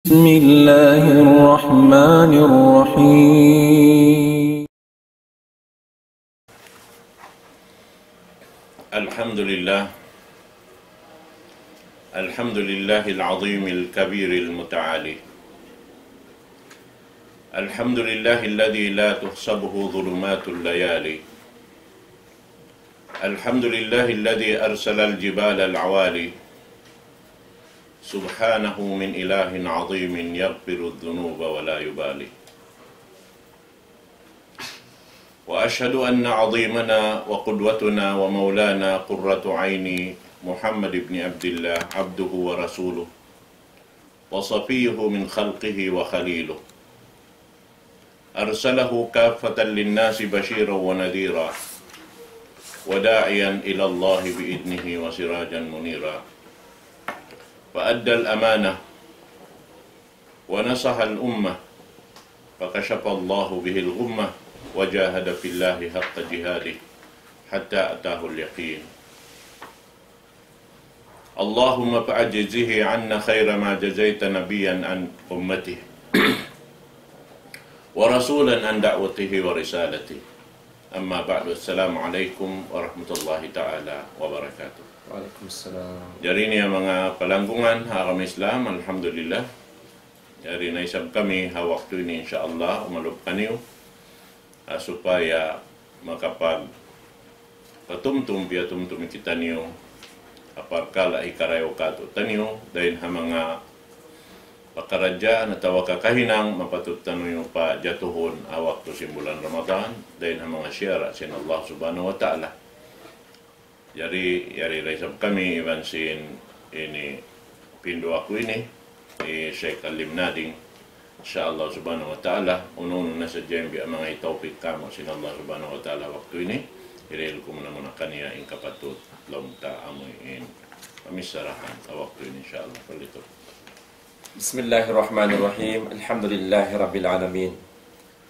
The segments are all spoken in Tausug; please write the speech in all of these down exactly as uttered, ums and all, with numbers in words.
بسم الله الرحمن الرحيم. الحمد لله. الحمد لله العظيم الكبير المتعالي. الحمد لله الذي لا تحسبه ظلمات الليالي. الحمد لله الذي أرسل الجبال العوالي. سبحانه من إله عظيم يغفر الذنوب ولا يبالي. وأشهد أن عظيمنا وقدوتنا ومولانا قرة عين محمد بن عبد الله عبده ورسوله وصفيه من خلقه وخليله، أرسله كافة للناس بشيرا ونذيرا وداعيا إلى الله بإذنه وسراجا منيرا، فأدى الأمانة ونصح الأمة، فكشف الله به الغمة، وجاهد في الله حق جهاده حتى أتاه اليقين. اللهم فأجزه عنا خير ما جزيت نبيا عن أمته ورسولا عن دعوته ورسالته. أما بعد، السلام عليكم ورحمة الله تعالى وبركاته. Waalaikumsalam. Jari ini manga palanggungan ha agama Islam, alhamdulillah. Jari naisab kami ha waktu ini, insya Allah, umalup kaniyu, ah, supaya makapag patumtum, piyatumtum kitaniyu ha parkala' hikarayaw kātu'niyu, dayn ha manga pakaradjaan atawa kakahinang mapatut taniyu pajatuhun ha waktu sin bulan Ramadan, dayn ha manga siyara' sin Allah Subhanahu wa Ta'ala. Jari, yari da isab kami iban sin ini pindu aku ini, hi Sheikh Alim Nading. Insya Allah Subhanahu wa Ta'ala, unu-unu na sadja in biya' manga hitawpik kāmu' sin Allah Subhanahu wa Ta'ala waktu ini, hirihil ku muna-muna kaniya in kapatut laung ta amu in pamissarahan ha waktu ini, insya Allah. Palitu. بسم الله الرحمن الرحيم. الحمد لله رب العالمين.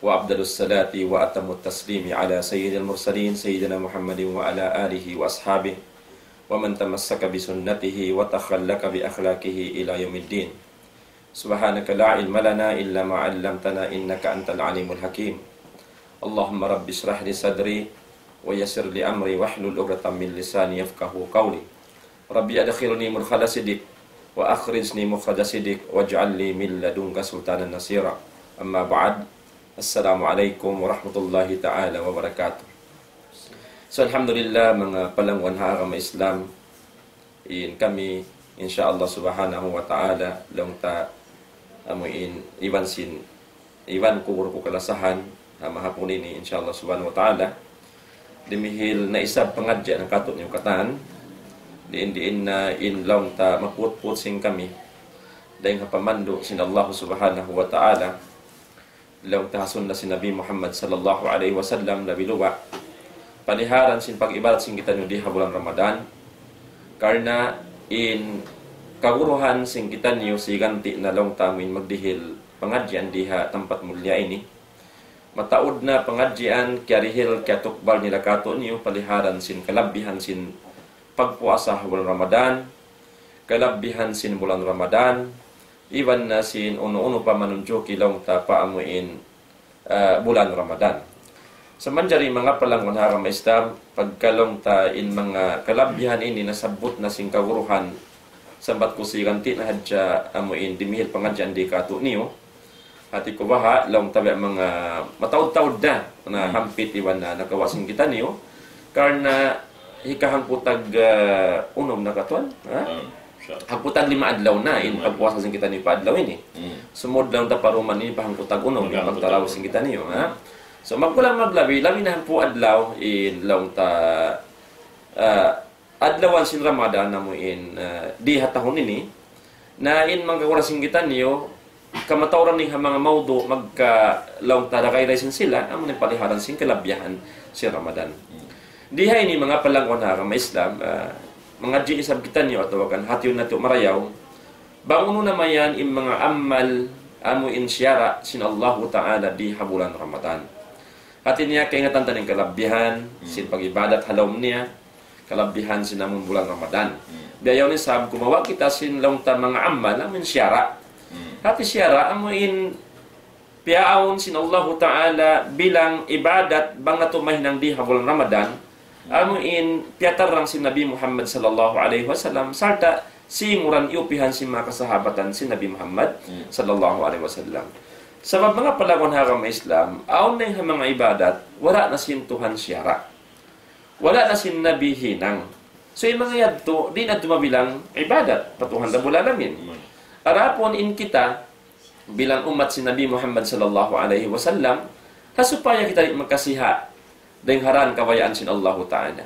وأفضل الصلاة وأتم التسليم على سيد المرسلين سيدنا محمد وعلى آله وأصحابه ومن تمسك بسنته وتخلق بأخلاقه إلى يوم الدين. سبحانك لا علم لنا إلا ما علمتنا إنك أنت العليم الحكيم. اللهم رب اشرح لي صدري ويسر لي أمري واحلل عقدة من لساني يفقهوا قولي. رب أدخلني مدخل صدق وأخرجني مخرج صدق واجعل لي من لدنك سلطانا نصيرا. أما بعد، السلام عليكم ورحمة الله تعالى وبركاته. So, alhamdulillah, manga palangguan ha agama Islam, in kami, insya Allah Subhanahu wa Ta'ala, laung ta amu in iban sin, iban ku guru ku kalasahan, ha mahapun ini, insya Allah Subhanahu wa Ta'ala, dimihil na isab pangadji' na kātu'niyu katan, diin-diin na in laung ta maputput sin kami, dayn ha pamandu' sin Allah Subhanahu wa Ta'ala, laung ta ha sunna sin Nabi Muhammad sallallahu alayhi wasallam labi luba'. Paliharan sin pag-ibadat sin kitaniyu di ha bulan Ramadan. Karna' in kaguruhan sin kitaniyu siganti' na laung ta amu in magdihil pangadjian di ha tampat mulliya ini. Mataud na pangadjian kiyarihil kiyatukbal nila kātu'niyu paliharan sin kalabbihan sin pagpuasa ha bulan Ramadan, kalabbihan sin bulan Ramadan, iban na sin unu-unu pa manunjuki laung ta pa amu in, ah, bulan Ramadan. Sa' manjari manga palangguan ha agama Islam, pagka laung ta in manga kalabbihan ini nasabbut na sin kaguruhan, sambat ku siganti' na hadja amu in dimihil pangadjian di kātu'niyu. Hati ku baha', laung ta biya' manga mataud-taud na, na Hmm. hampit iban na nakawa' sin kitaniyu. Karna' hikahangkutag, ah, unum na katuan, ha? Hmm, sa- Hangkutag lima adlaw na in Hmm. pagpuasa sin kitaniyu pa adlaw ini. Hmm. Sumud laung ta pa Ramadan ini pa hangkutag unum in Hangkutag pagtaraw unum. sin kitaniyu, ha? So, magkulang maglabi, labi na hangpu' adlaw in laung ta, ah, adlawan sin Ramadan amu in, ah, di ha tahun ini, na in manga kaguruhan sin kitaniyu, kamatauran ini ha manga mawdu' magka laung ta dagay-dagay sin sila, amu in paliharan sin kalabbihan sin Ramadan. Hmm. Di ha ini manga palangguan ha agama Islam, ah, mangadji' isab kitaniyu atawa kan hatiun natu' marayaw, bang unu na mayan in manga amal amu in siyara' sin Allahu Ta'ala di ha bulan Ramadan. Hati niya kaingatan ta in kalabbihan Hmm. sin pag-ibadat ha lawm niya, kalabbihan sin amun bulan Ramadan. Hmm. Biya' yaun isab kumawa' kita sin laung ta manga amal amun siyara'. Hmm. Hati siyara' amu in piyaawn sin Allahu Ta'ala bilang ibadat bang natu' mahinang di ha bulan Ramadan, amu in piyatarrang sin Nabi Muhammad sallallahu alayhi wasallam, sarta' singuran iyupihan sin manga kasahabatan sin Nabi Muhammad sallallahu alayhi wasallam. Sabab manga palanggun ha agama Islam, awn na in ha manga ibadat, wala' na sin Tuhan siyara'. Wala' na sin Nabi hinang. So, in manga yadtu, di' na tuud mabilang ibadat pa Tuhan Rabbul Alamin. Adapun in kita, bilang ummat sin Nabi Muhammad sallallahu alayhi wasallam, ha supaya kita di' magkasiha' dayn ha rān kabayaan sin Allahu Ta'ala.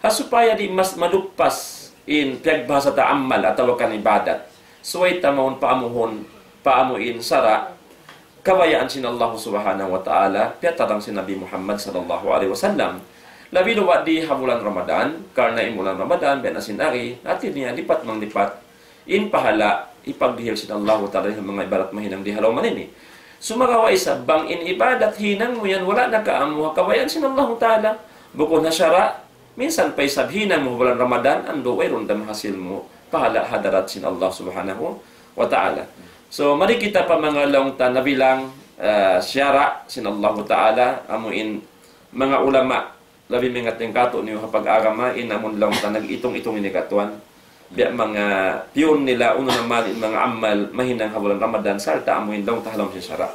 Ha supaya di' mas maluppas in piyagbahasa ta amal atawa kan ibadat. Subay ta mawn paamuhun, paamu in sara', kabayaan sin Allah Subhanahu wa Ta'ala, piyatarrang sin Nabi Muhammad sallallahu alayhi wasallam. Labi luba' di ha bulan Ramadan, karna' in bulan Ramadan, biya' na sin ari, hati niya lipat manglipat in pahala' hipagdihil sin Allahu Ta'ala ha manga ibadat mahinang di ha lawm ini. Sumagawa' isab bang in ibadat hinang mu yan wala' nakaamu ha kabayaan sin Allahu Ta'ala, bukun ha sara', minsan pa isab hinang mu ha bulan Ramadan, andu' wayruun da mahasil mu pahala' ha hadarat sin Allah Subhanahu wa Ta'ala. So, mari kita pa manga laung ta nabilang, ah, siyara' sin Allahu Ta'ala, amu in manga ulama, labi maingat dayn kātu'niyu ha pag-agama, in amun laung ta nag-itung-itung ini katuan. Biya' manga piyun nila, unu na man in manga amal, mahinang ha bulan Ramadan, sarta' amu in laung ta ha lawm sin sara'.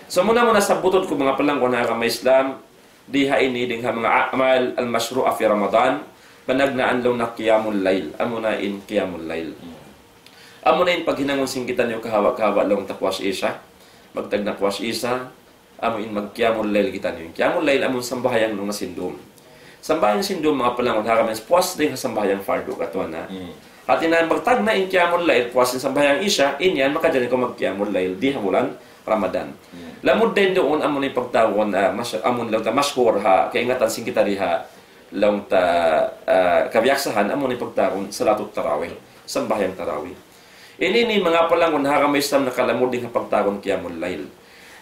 So, muna-muna sabbutun ku manga palanggun ha agama Islam, di ha ini, dayn ha manga amal al-mashru'a fi Ramadan, panagnaan laung na qiyamul layl, amu na in qiyamul layl. Amu na in paghinangun sin kitaniyu kahaba'-kahaba' laung ta puas Isha, magtagna' puas Isha, amu in mag-qiyamul layl kitaniyu. Qiyamul layl amu in sambahayang laung na sin dum. Sambahayang sin dum manga palanggun ha agama, puas dayn ha sambahayang fardu katuan na. Hati niya magtagna' in qiyamul layl, puas sin sambahayang Isha, in yan makajari kaw mag-qiyamul layl di ha bulan Ramadan. Lamud dayn duun amu na in pagtawagun, ah, mas-, amu na laung ta mashhur ha, kaingatan sin kita di ha, laung ta, ah, kabiyaksahan, amu na in pagtawagun salatut tarawih, sambahayang tarawih. Ini in manga palanggun ha agama Islam nakalamud dayn ha pagtawagun qiyamul layl.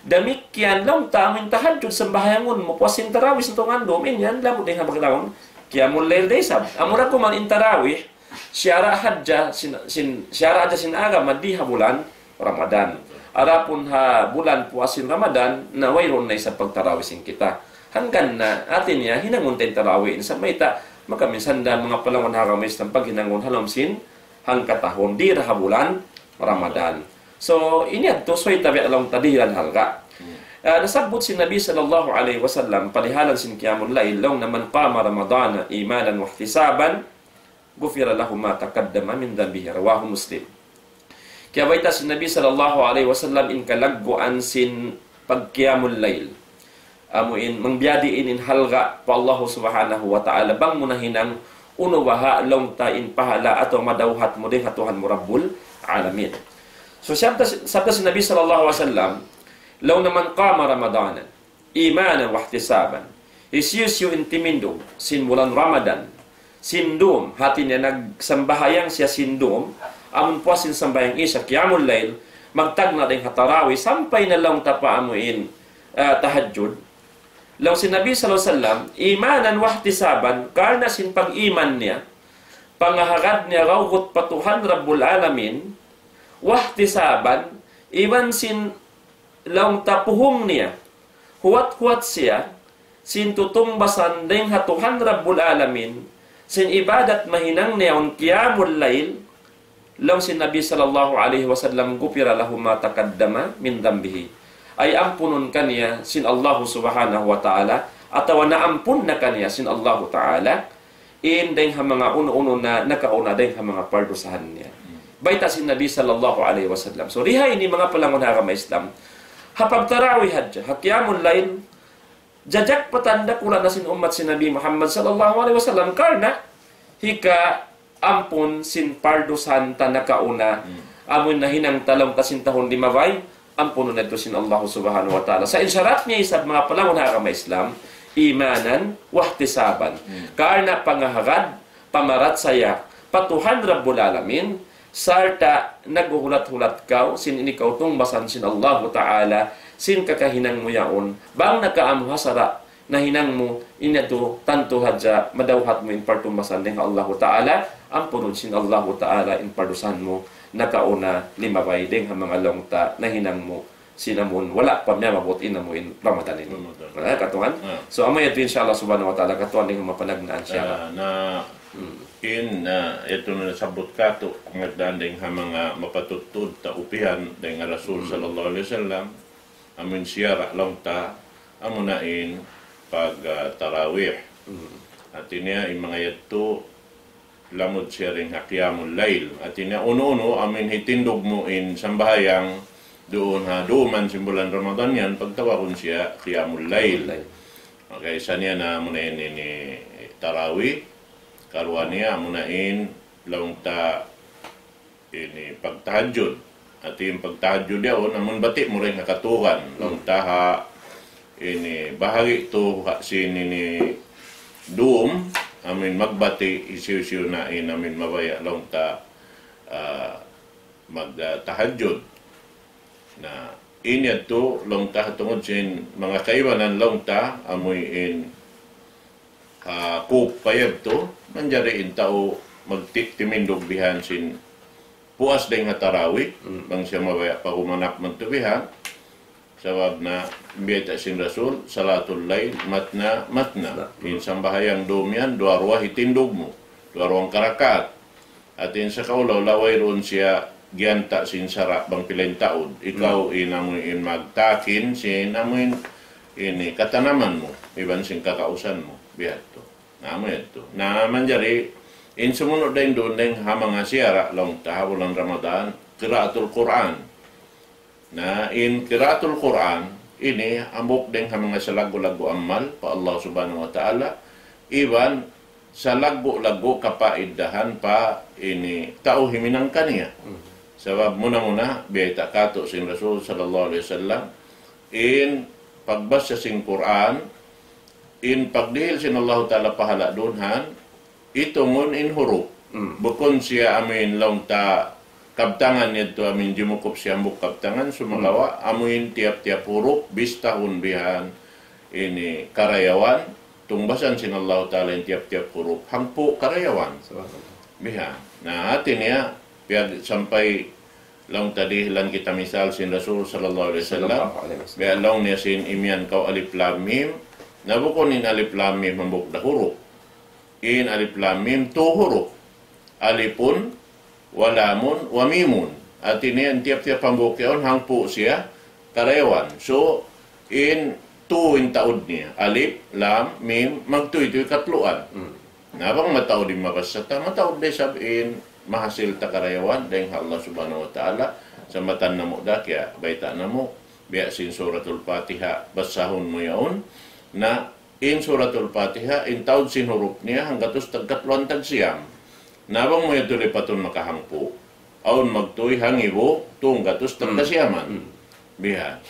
Damikkiyan laung ta amu in tahajjud sambahayangun mu, puas sin tarawih sin tungan dum, in yan lamud dayn ha pagtawagun qiyamul layl da isab. Amura kuman in tarawih, siyara' hadja sin, sin, siyara' hadja sin agama di ha bulan Ramadan. Adapun ha bulan puas sin Ramadan, na wayruun na isab pagtarawih sin kita. Hangkan na, hati niya, hinangun ta in tarawih. Sa' mayta', makaminsan da manga palanggun ha agama Islam paghinangun ha lawm sin hangkatahun, di' da ha bulan Ramadan. So, ini yadtu, subay ta biya' laung ta dihilan halga'. Ah, nasabbut sin Nabi sallallahu alayhi wasallam, palihalan sin qiyamul layl, laung niya, من قام رمضان إيمانا واحتسابا غفر له ما تقدم من ذنبه، رواه مسلم. Kiyabayta' sin Nabi sallallahu alayhi wasallam in kalagguan sin pag-qiyamul layl. Amu in, mangbiya' diin in halga' pa Allah Subhanahu wa Ta'ala, bang mu nahinang unu baha' laung ta in pahala' atawa madawhat mu dayn ha Tuhan mu Rabbul Alamin. So, sabda, sabda sin Nabi sallallahu alayhi wasallam, laung niya, من قام رمضان إيمانا واحتسابا. Hisiyu-siyu in timindug sin bulan Ramadan sin dum, hati niya nagsambahayang siya sin dum, amun puas sin sambahayang Isha, qiyamul layl, magtagna' dayn ha tarawih, sampay na laung ta pa amu in, ah, tahajjud. Laung sin Nabi sallallahu alayhi wasallam, إيمانا واحتسابا, karna' sin pag-iman niya, pangahagad niya rawgut pa Tuhan Rabbul Alamin, واحتسابا, iban sin laung ta puhung niya, huwat-huwat siya sin tutungbasan dayn ha Tuhan Rabbul Alamin, sin ibadat mahinang niya yaun qiyamul layl, laung sin Nabi sallallahu alayhi wasallam, غفر له ما تقدم من ذنبه. Ay ampunun kaniya sin Allahu Subhanahu wa Ta'ala, atawa naampun na kaniya sin Allahu Ta'ala, in dayng ha manga unu-unu na nakauna dayng ha manga pardusahan niya. Bayta' sin Nabi sallallahu alayhi wasallam. So, di ha ini manga palangun ha agama Islam. Ha pagtarawih hadja, ha qiyamul layl, jajak pa tanda kula na sin ummat sin Nabi Muhammad sallallahu alayhi wasallam. Karna' hika ampun sin pardusahan ta nakauna. Amun nahinang ta laung ta sin tahun limabay, ampunun na yadtu sin Allah Subhanahu wa Ta'ala. Sa' in sarat niya isab manga palangun ha agama Islam, إيمانا واحتسابا. Karna' pangahagad, pamarachaya pa Tuhan Rabbul Alamin, sarta' naghuhulat-hulat kaw sin ini kaw tungbasan sin Allahu Ta'ala, sin kakahinang mu yaun, bang nakaamu ha sara' nahinang mu, in yadtu tantu hadja madawhat mu in partungbasan dayn ha Allahu Ta'ala, ampunun sin Allahu Ta'ala in pardusahan mu, nakauna limabay dayn ha manga laung ta nahinang mu sin amun wala' pa miyabut in amuin Ramadan ini. Ramadan. Wala', katuan. Ah. So, amu yadtu, insya Allah subhanahu wa ta'ala, katuan dayn ha mapanagnaan siya. Ah, na, in, ah, yadtu na nasabbut katu', pangagdaan dayn ha manga mapatuttud ta upihan dayn ha Rasul sallallahu alayhi wasallam, amun siyara' laung ta, amuna in pag, ah, tarawih. Hati niya, in manga yadtu, lamud siya dayn ha qiyamul layl. Hati niya, unu-unu, amin hitindug mu in sambahayang duun ha duman sin bulan Ramadan yan, pagtawagun siya qiyamul layl. Layl. Maka isa niya na amuna in ini tarawih, karuwa niya amuna in laung ta ini pagtahajjud. Hati in pagtahajjud yaun, amun bati' mu dayn ha katugan, laung ta ha ini bahagi' tu ha sin ini dum, amin magbati' hisiyu-siyu na in amin mabaya' laung ta, ah, mag, ah, tahajjud. Na, in yadtu laung ta tungud sin manga kaibanan laung ta, amuin ha kup pa yadtu, manjari in tau magti-, timindug bihan sin puas dayn ha tarawih, bang siya mabaya' pa humanap madtu bihan. Sabab na, biyayta' sin Rasul, salatul layl, matna, matna. Na. In sambahayang dum yan, duwa-ruwa hitindug mu. Duwa-ruwang karakaat. Hati in sa kaulaw, wayruun siya giyanta' sin sara' bang pila in taud. Ikaw in amuin magtakin sin amuin ini katanaman mu, iban sin kakausan mu. Bihadtu. Na, amu yadtu. Na, manjari, in sumunud dayn duun dayn ha manga siyara' laung ta ha bulan Ramadan, qiraatul Qur'an. Na, in qiraatul Qur'an, ini hambuuk dayn ha manga salaggu'-laggu' amal pa Allah Subhanahu wa Ta'ala, iban salaggu'-laggu' kapaidahan pa ini tau himinang kaniya. Sabab muna-muna, biyayta' katu' sin Rasul sallallahu alayhi wasallam, in pagbasa sin Qur'an, in pagdihil sin Allahu Ta'ala pahala' duun han, itungun in hurup. Bukun siya amuin laung ta kabtangan yadtu amuin jimukup siya hambuuk kabtangan, sumagawa' amuin tiyap-tiyap hurup, bistahun bihan ini karayawan, tungbasan sin Allahu Ta'ala in tiyap-tiyap hurup, hangpu' karayawan. Subhanallah. Bihan. Na, hati niya, piyag sampay laung ta dihilan kita misal sin Rasul sallallahu alayhi wasallam. Sallallahu alayhi wasallam. Biya' laung niya sin imiyan kaw alif lam mim. Na bukun in alif lam mim hambuuk da hurup. In alif lam mim tu hurup. Alifun, wa lamun, wa mimun. Hati niya in tiyap-tiyap hambuuk yaun hangpu' siya karayawan. So, in tu in taud niya. Alif, lam, mim, magtuy-tuy katluan. Na bang mataud in mabassa ta, mataud da isab in mahasil ta karayawan dayn ha Allah Subhanahu wa Ta'ala. Sambatan namu' da, kiyabayta' namu', biya' sin Suratul Fatiha, bassahun mu yaun. Na in Suratul Fatiha, in taud sin hurup niya, hanggatus tagkatluan tagsiyam. Na bang mu yadtu lipatun makahangpu'. Awn magtuy hangibu, tunggatus tagkasiyaman. Bihan.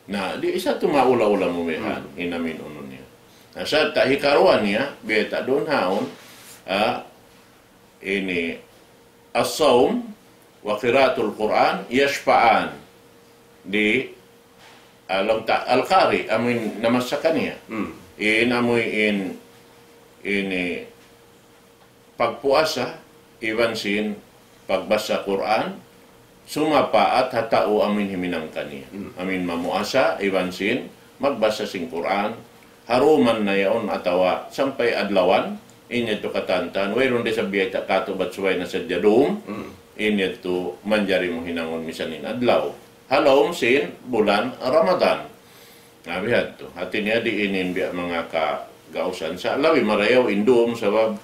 Na, di' isa tu maula-ula mu bihan, in amin unu niya. Na, sa' ta hikaruwa niya, biyayta' duun haun, ah, ini, as-sawm wa qiraatul Qur'an yashfa'an. Di', ah, laung ta, al-qari, amuin namassa kaniya. In amuin, ini, pagpuasa, iban sin pagbassa Qur'an, sumapaat ha tau amin himinang kaniya. Amin mamuasa, iban sin magbassa sin Qur'an, ha duman na yaun atawa sampay adlawan, in yadtu katantan, wayruun da isab biyayta' katu' bat subay na sadja dum, in yadtu manjari mu hinangun misan in adlaw. Ha lawm sin bulan Ramadan. Na bihadtu. Hati niya di' ini in biya' manga kagausan. Sa' labi marayaw in dum, sabab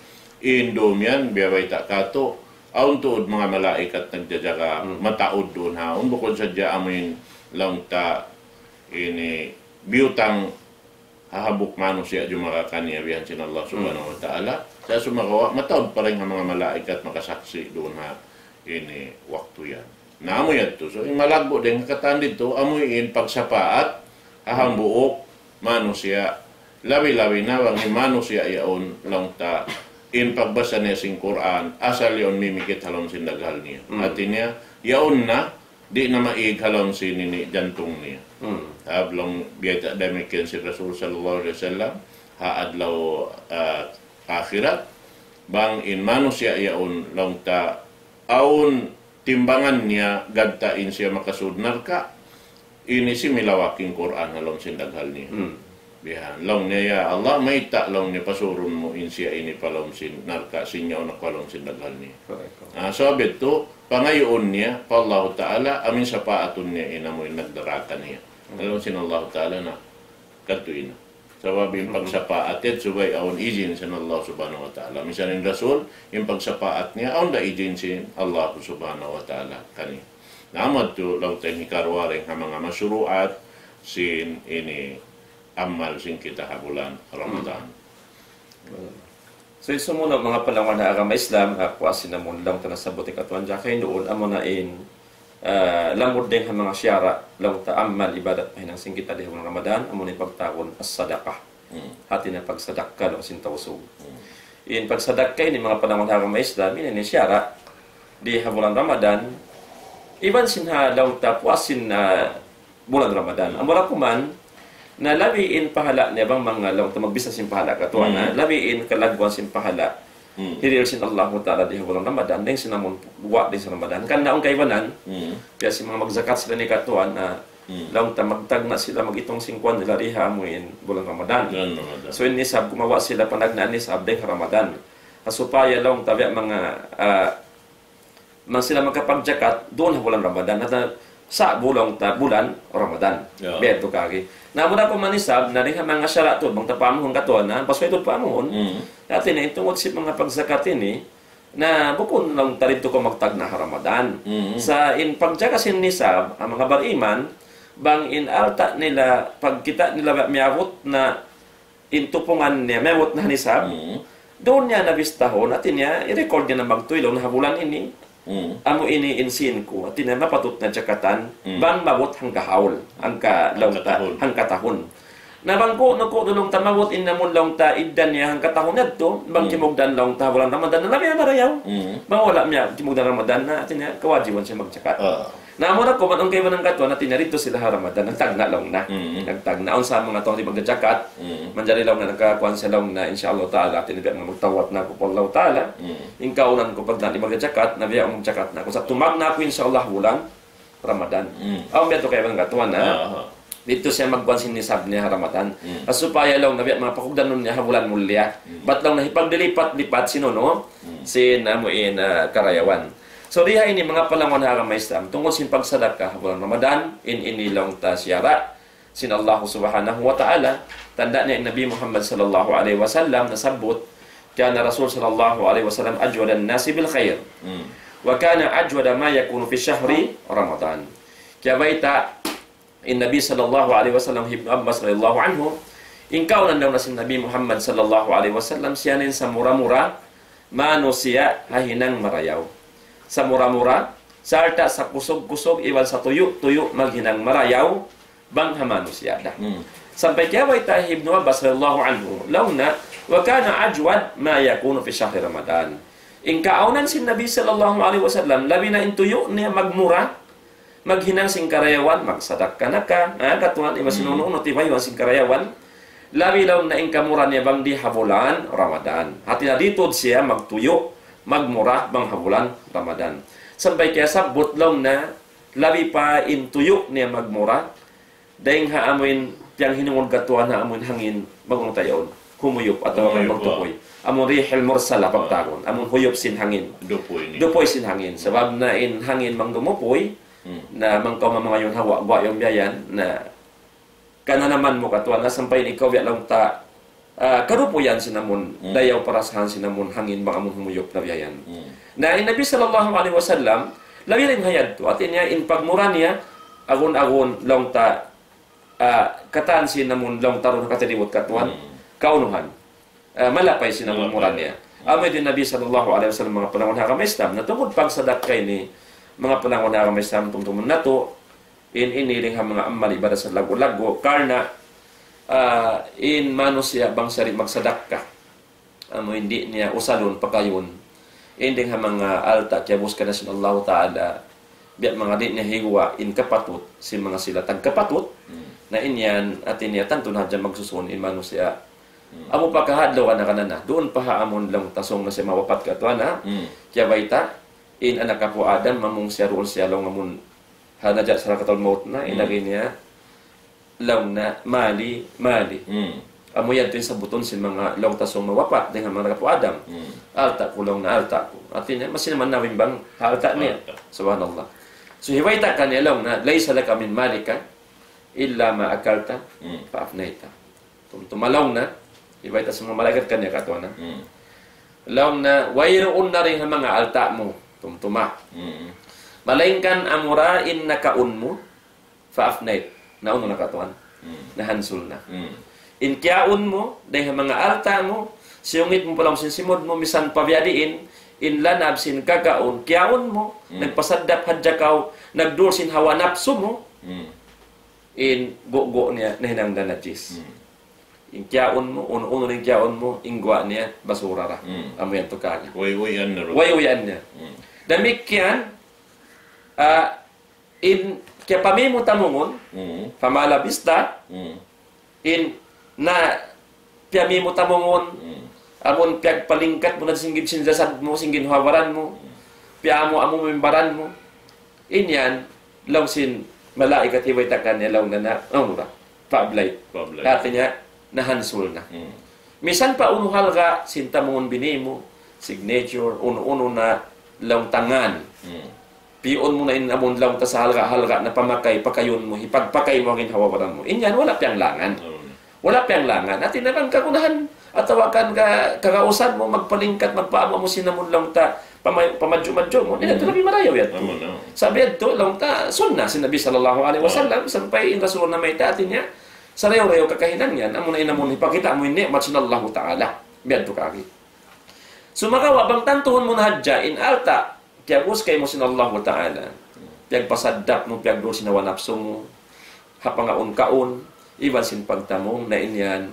in dum yan, biya' bayta' katu', awn tuud manga malaikat nagjajaga, mataud duun haun. Bukun sadja amuin laung ta ini biyutang ha hambuuk manusiya' jumaga kaniya bihan sin Allah Subhanahu wa Ta'ala. Sa' sumagawa', mataud pa dayn ha manga malaikat makasaksi' duun ha ini waktu yan. Na amu yadtu. So, in malaggu' dayn ha katan didtu, amu in pagsapaat, ha hambuuk manusiya', labi-labi na bang in manusiya' yaun laung ta, in pagbasa niya sin Qur'an, asal yaun mimikit ha lawm sin daghal niya. Hati niya, yaun na, di' na maig ha lawm sin ini jantung niya. Sabab laung biyayta' damikkiyan sin Rasul sallallahu alayhi wasallam, ha adlaw, ah, akhirat, bang in manusiya' yaun laung ta awn timbangan niya gad ta in siya makasud narka', ini similawak in Qur'an ha lawm sin daghal niya. Hmm. Bihan. Laung niya, "Ya Allah, mayta' laung niya pasurun mu in siya ini pa lawm sin narka', sin yaun aku ha lawm sin daghal niya." Correct. Ah, so, bitu, pangayuun niya pa Allahu Ta'ala, amu in sapaatun niya in amu in nagdaraka niya. Hmm. Ha lawm sin Allahu Ta'ala na, kadtu ina. Sabab in pagsapaat yan, subay awn izin sin Allah Subhanahu wa Ta'ala. Misan in Rasul, in pagsapaat niya, awn da izin sin Allah Subhanahu wa Ta'ala kaniya. Na amu yadtu laung ta in hikaruwa dayn ha manga mashru'at sin ini amal sin kita ha bulan Ramadan. So, in sumunu' manga panagnaan ha agama Islam, ha puas sin amun laung ta nasabbut katuan, jaka in duun, amuna in, ah, lamud dayn ha manga siyara', laung ta amal ibadat mahinang sin kita di ha bulan Ramadan, amuna in pagtawagun as-sadaqah. Hmm. Hati niya pagsadakka, laung sin Tausug. Hmm. In pagsadakka ini manga panagnaan ha agama Islam, ini in siyara' di ha bulan Ramadan, iban sin ha laung ta puas sin, ah, bulan Ramadan. Amura kuman, na labi in pahala' niya bang manga laung ta magbisa sin pahala' katuan, Hmm. na labi in kalagguan sin pahala'. Hmm. Hirihil sin Allahu Ta'ala di ha bulan Ramadan, dayn sin amun guwa' dayn sin Ramadan. Kan naung kaibanan, Hmm. biya' sin manga magzakat sila ini katuan, na Hmm. laung ta magtagna' sila mag-itung sin kuwan nila di ha amu in bulan Ramadan. Bulan Ramadan. So, in nisab, gumawa' sila panagnaan nisab dayn ha Ramadan. Ha supaya laung ta biya' manga, ah, bang sila makapagjakat duun ha bulan Ramadan, ha ta sa' bulan ta, bulan Ramadan. Ya. Biya' yadtu kagi. Na, amura kuman nisab, na dayn ha manga siyara' tuud, bang ta paamuhun katuan, na, pasuy tuud paamuhun. Hmm. Hati niya, in tungud sin manga pagzakat ini, na bukun laung ta didtu kaw magtagna' ha Ramadan. Hmm. Sa' in pagjaga sin nisab, ha manga bariman, bang in alta' nila, pagkita' nila miyabut na in tupungan niya, miyabut na nisab. Hmm. Duun niya na bistahun, hati niya, i-record niya na magtuy laung na ha bulan ini. Hmm. Amu ini in sin ku, hati niya, mapatut na jakatan, Hmm. bang maabut hangka haul, hangka laung ta, Hangka tahun. hangka tahun. Na bang ku, na ku, laung ta maabut in amun laung ta idda niya hangka tahun yadtu, bang Hmm. kimugdan laung ta bulan Ramadan, na labi na marayaw. Hmm. Bang wala' niya kimugdan Ramadan, na hati niya, kawajiban siya magjakat. Ah. Na, amura kuman, in kaibanan katuan, hati niya didtu sila ha Ramadan, nagtagna' laung na. Mm. Nagtagna'. Awn sa manga tau di' magjakat, Mm. manjari laung na nagkakuan siya laung na, insya Allah Ta'ala, hati niya biya' magtawbat na aku pa Allah Ta'ala. Mm. In kaunan ku pagna di' magjakat, na biya' magjakat na aku. Sa' tumagna' aku, insya Allah, bulan Ramadan. Mm. Awn biya' tu kaibanan katuan, ha? Aha. Didtu siya magkuan sin nisab niya ha Ramadan. Mm. Ha supaya laung na biya' mapakugdan niya ha bulan mulliya. Mm. Bat laung na hipagdilipat-lipat sin unu, Mm. sin amu in, ah, karayawan. So, di ha ini manga panagnaan ha agama Islam, tungud sin pagsadakka ha bulan Ramadan, in ini laung ta siyara' sin Allah Subhanahu wa Ta'ala, tanda' niya in Nabi Muhammad sallallahu alayhi wasallam nasabbut, كان رسول صلى الله عليه وسلم أجود الناس بالخير. Hmm. وكان أجود ما يكون في شهر رمضان. Kiyabayta' in Nabi sallallahu alayhi wasallam, Ibnu Abbas radiyallahu anhu, in kaunan daw na sin Nabi Muhammad sallallahu alayhi wasallam, siya in samura-mura manusiya' ha hinang marayaw. Samura-mura, sarta' sakusug-kusug, iban satuyu'-tuyu' maghinang marayaw, bang ha manusiya' da. Hmm. Sampay kiyabayta' hi Ibnu Abbas radiyallahu anhu, laung niya, وكان أجود ما يكون في شهر رمضان. In kaunan sin Nabi sallallahu alayhi wasallam, labi na in tuyu' niya magmura, maghinang sin karayawan, magsadakka na ka, ha, katuan, iban sin unu-unu, tibayuan sin karayawan. Labi laung niya in kamura niya bang di ha bulan Ramadan. Hati niya di' tuud siya magtuyu', magmura bang ha bulan Ramadan. Sampay kiyasabbut laung niya, labi pa in tuyu' niya magmura, dayn ha amuin piyanghinungud katuan ha amuin hangin, bang unu ta yaun, humuyup atawa kan magdupuy. Amuin rihil mursala pagtawagun. Amuin huyup sin hangin. Dupuy sin hangin. Sabab na in hangin bang dumupuy, na bang kaw mamangayun ha guwa'-guwa' yan biya' yan, na kananaman mu katuan na sampay in ikaw biya' laung ta, ah, kadupuyan sin amun dayaw parasahan sin amun hangin bang amun humuyup na biya' yan. Na in Nabi sallallahu alayhi wasallam, labi dayn ha yadtu, hati niya in pagmura niya, agun-agun laung ta, ah, katan sin amun laung ta duun ha katadibut katuan, kaunuhan. Ah, malapay sin amun mura niya. Amu in Nabi sallallahu alayhi wasallam, manga panagnaan ha agama Islam, na tungud pagsadakka ini, manga panagnaan ha agama Islam, tumtumun natu', in ini dayn ha manga amal ibadat sa laggu'-laggu', karna', ah, in manusiya' bang siya di' magsadakka, amu in di' niya usalun, pakayun, in dayn ha manga alta' kiyabus kaniya sin Allahu Ta'ala, biya' manga di' niya higuwa' in kapatut sin manga sila tagkapatut, na in yan, hati niya tantu na hadja magsusun in manusiya'. Amu pa kahadlaw na kanana, duun pa ha amun laung ta sung na siya mawapat katuan na, kiyabayta', In anak apu' Adam, mamung siya duun siya laung amun ha najat sakrakatul maut na, in agi niya, laung na, "Mali, mali." Amu yan tuud in sabbutun sin manga laung ta sumagawa' dayn ha manga anak apu' Adam. "Alta' ku," laung na, "alta' ku." Hati niya, masi na man nawimbang ha alta' niya. Subhanallah. So, hibayta' kaniya laung na, "ليس لك من مالك إلا ما أكلت فأفنيت." Tumtuma laung na, hibayta' sin manga malaikat kaniya katuan na. Laung na, "Wayruun na dayn ha manga alta' mu." Tumtuma. Malaingkan amura in nakaun mu, فأفنيت. Naunu na katuan. Nahansul na. In kiyaun mu, dayn ha manga alta' mu, siyungit mu pa lawm sin simud mu, misan pa biya' diin, in lanab sin kakaun, kiyaun mu, nagpasaddap hadja kaw, nagdul sin hawa napsu mu, in gugu' niya, nahinang da najis. In kiyaun mu, unu-unu in kiyaun mu, in guwa' niya, basura ra. Amu yan tuud kagi. Way-wayan na ru. Way-wayan niya. Damikkiyan, ah, in kiyapami mu tamungun, فما لبثت, in na piyami mu tamungun, amun piyagpalingkat mu na sin gin-, sin jasad mu, sin ginhawa-baran mu, piyaamu-amu mu in baran mu, in yan, laung sin malaikat hibayta' kaniya laung na na, unu ra, فأبليت. فأبليت. Hati niya, nahansul na. Misan pa unu halga' sin tamungun bini mu, signature, unu-unu na laung ta ngan. Pi'un mu na in amun laung ta sa halga'-halga' na pamakay, pakayun mu, hipagpakay mu ha ginhawa-baran mu. In yan, wala' piyanglangan. Wala' piyanglangan. Hati niya bang kagunahan, atawa kan ka-, kagausan mu, magpalingkat, magpaamu-amu sin amun laung ta, pama-, pamadju-madju mu, di' na tuud labi marayaw yadtu. Sabab yadtu, laung ta, sunnah sin Nabi sallallahu alayhi wasallam, sampay in Rasulullah namayta', hati niya, sarayaw-rayaw kakahinang yan, amun na in amun hipakita' mu in ni'mat sin Allahu Ta'ala. Biya' yadtu kagi. Sumagawa', bang tantuhun mu na hadja, in alta', kiyabus kaymu sin Allahu Ta'ala. Piyagpasaddap mu, piyagdul sin hawa napsu mu, ha pangaun-kaun, iban sin pagtamung, na in yan,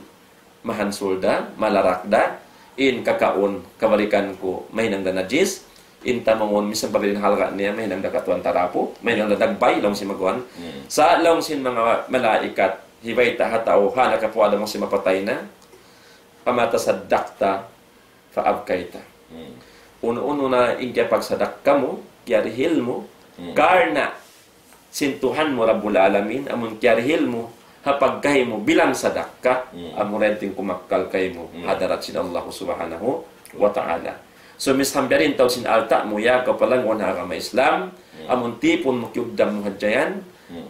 mahansul da, malarak da, in kakaun, kabalikan ku, mahinang da najis, in tamungun, misan pa biya' diin halga' niya, mahinang da katuan tarapu, mahinang da dagbay, laung sin maguwan. Sa' laung sin manga malaikat, hibayta' ha tau, ha anak apu' Adam sin mapatay na, فما تصدقت فأبقيت. Unu-unu na in kiyapagsadakka mu, kiyarihil mu, karna' sin Tuhan mu Rabbul Alamin, amun kiyarihil mu, ha pagkahi mu bilang sadakka, amu ra in kumakkal kaymu, ha hadarat sin Allah Subhanahu wa Ta'ala. So, misan biya' diin tau sin alta' mu, ya kaw palangguan ha agama Islam, amun tipun mu kiyugdam mu hadja yan,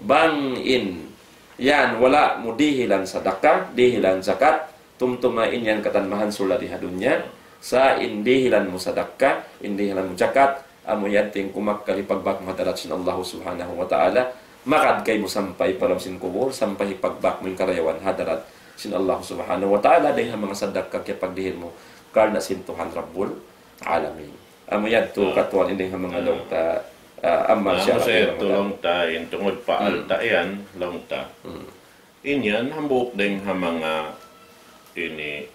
bang in, yan, wala' mu dihilan sadakka, dihilan zakat, tumtuma in yan katan mahansul da di ha dunya, sa' in dihilan mu sadakka, in dihilan mu zakat, amu yan in kumakkal hipagbak mu ha hadarat sin Allah Subhanahu wa Ta'ala, magad kaymu sampay pa lawm sin kubul, sampay hipagbak mu in karayawan ha hadarat sin Allah Subhanahu wa Ta'ala, dayn ha manga sadakka kiyapagdihil mu, karna' sin Tuhan Rabbul Alamin. Amu yadtu katuan in dayn ha manga laung ta, ah, amal siya. Amu sa yadtu laung ta, in tungud pa alta' yan, laung ta. In yan, hambuuk dayn ha manga ini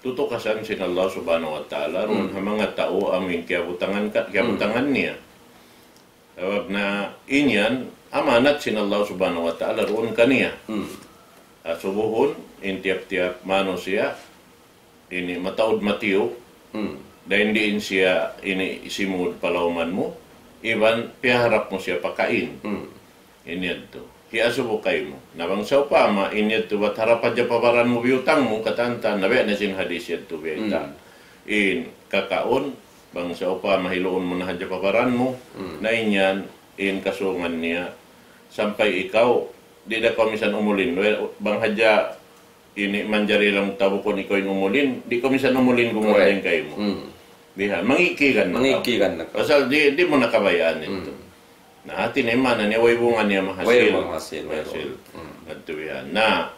tutukasan sin Allah Subhanahu wa Ta'ala, duun ha manga tau amu in kiyabutangan ka, kiyabutangan niya. Sabab na in yan, amanat sin Allah Subhanahu wa Ta'ala, duun kaniya. Asubuhun, in tiyap-tiyap manusiya', ini mataud matiyu', dayn diin siya ini simud pa lawman mu, iban piyaharap mu siya pakain. In yadtu. Hiyasubu kaymu. Na bang sawpama, in yadtu bat harap hadja pa baran mu biyutang mu, katantan, na biya' na sin hadis yadtu biya' ta. In kakaun, bang sawpama hiluun mu na hadja pa baran mu, na in yan, in kasungan niya, sampay ikaw, di' da kaw misan umulin. Well, bang hadja ini manjari laung ta bukun ikaw in umulin, di' kaw misan umulin gumuwa' dayn kaymu. Biha', mangikigan na kaw. Mangikigan na kaw. Pasal di', di' mu na kabayaan yadtu. Na, hati niya, maana niya, way bunga niya mahasil. Way bunga mahasil, way bunga. Mahasil. Yadtu yan. Na,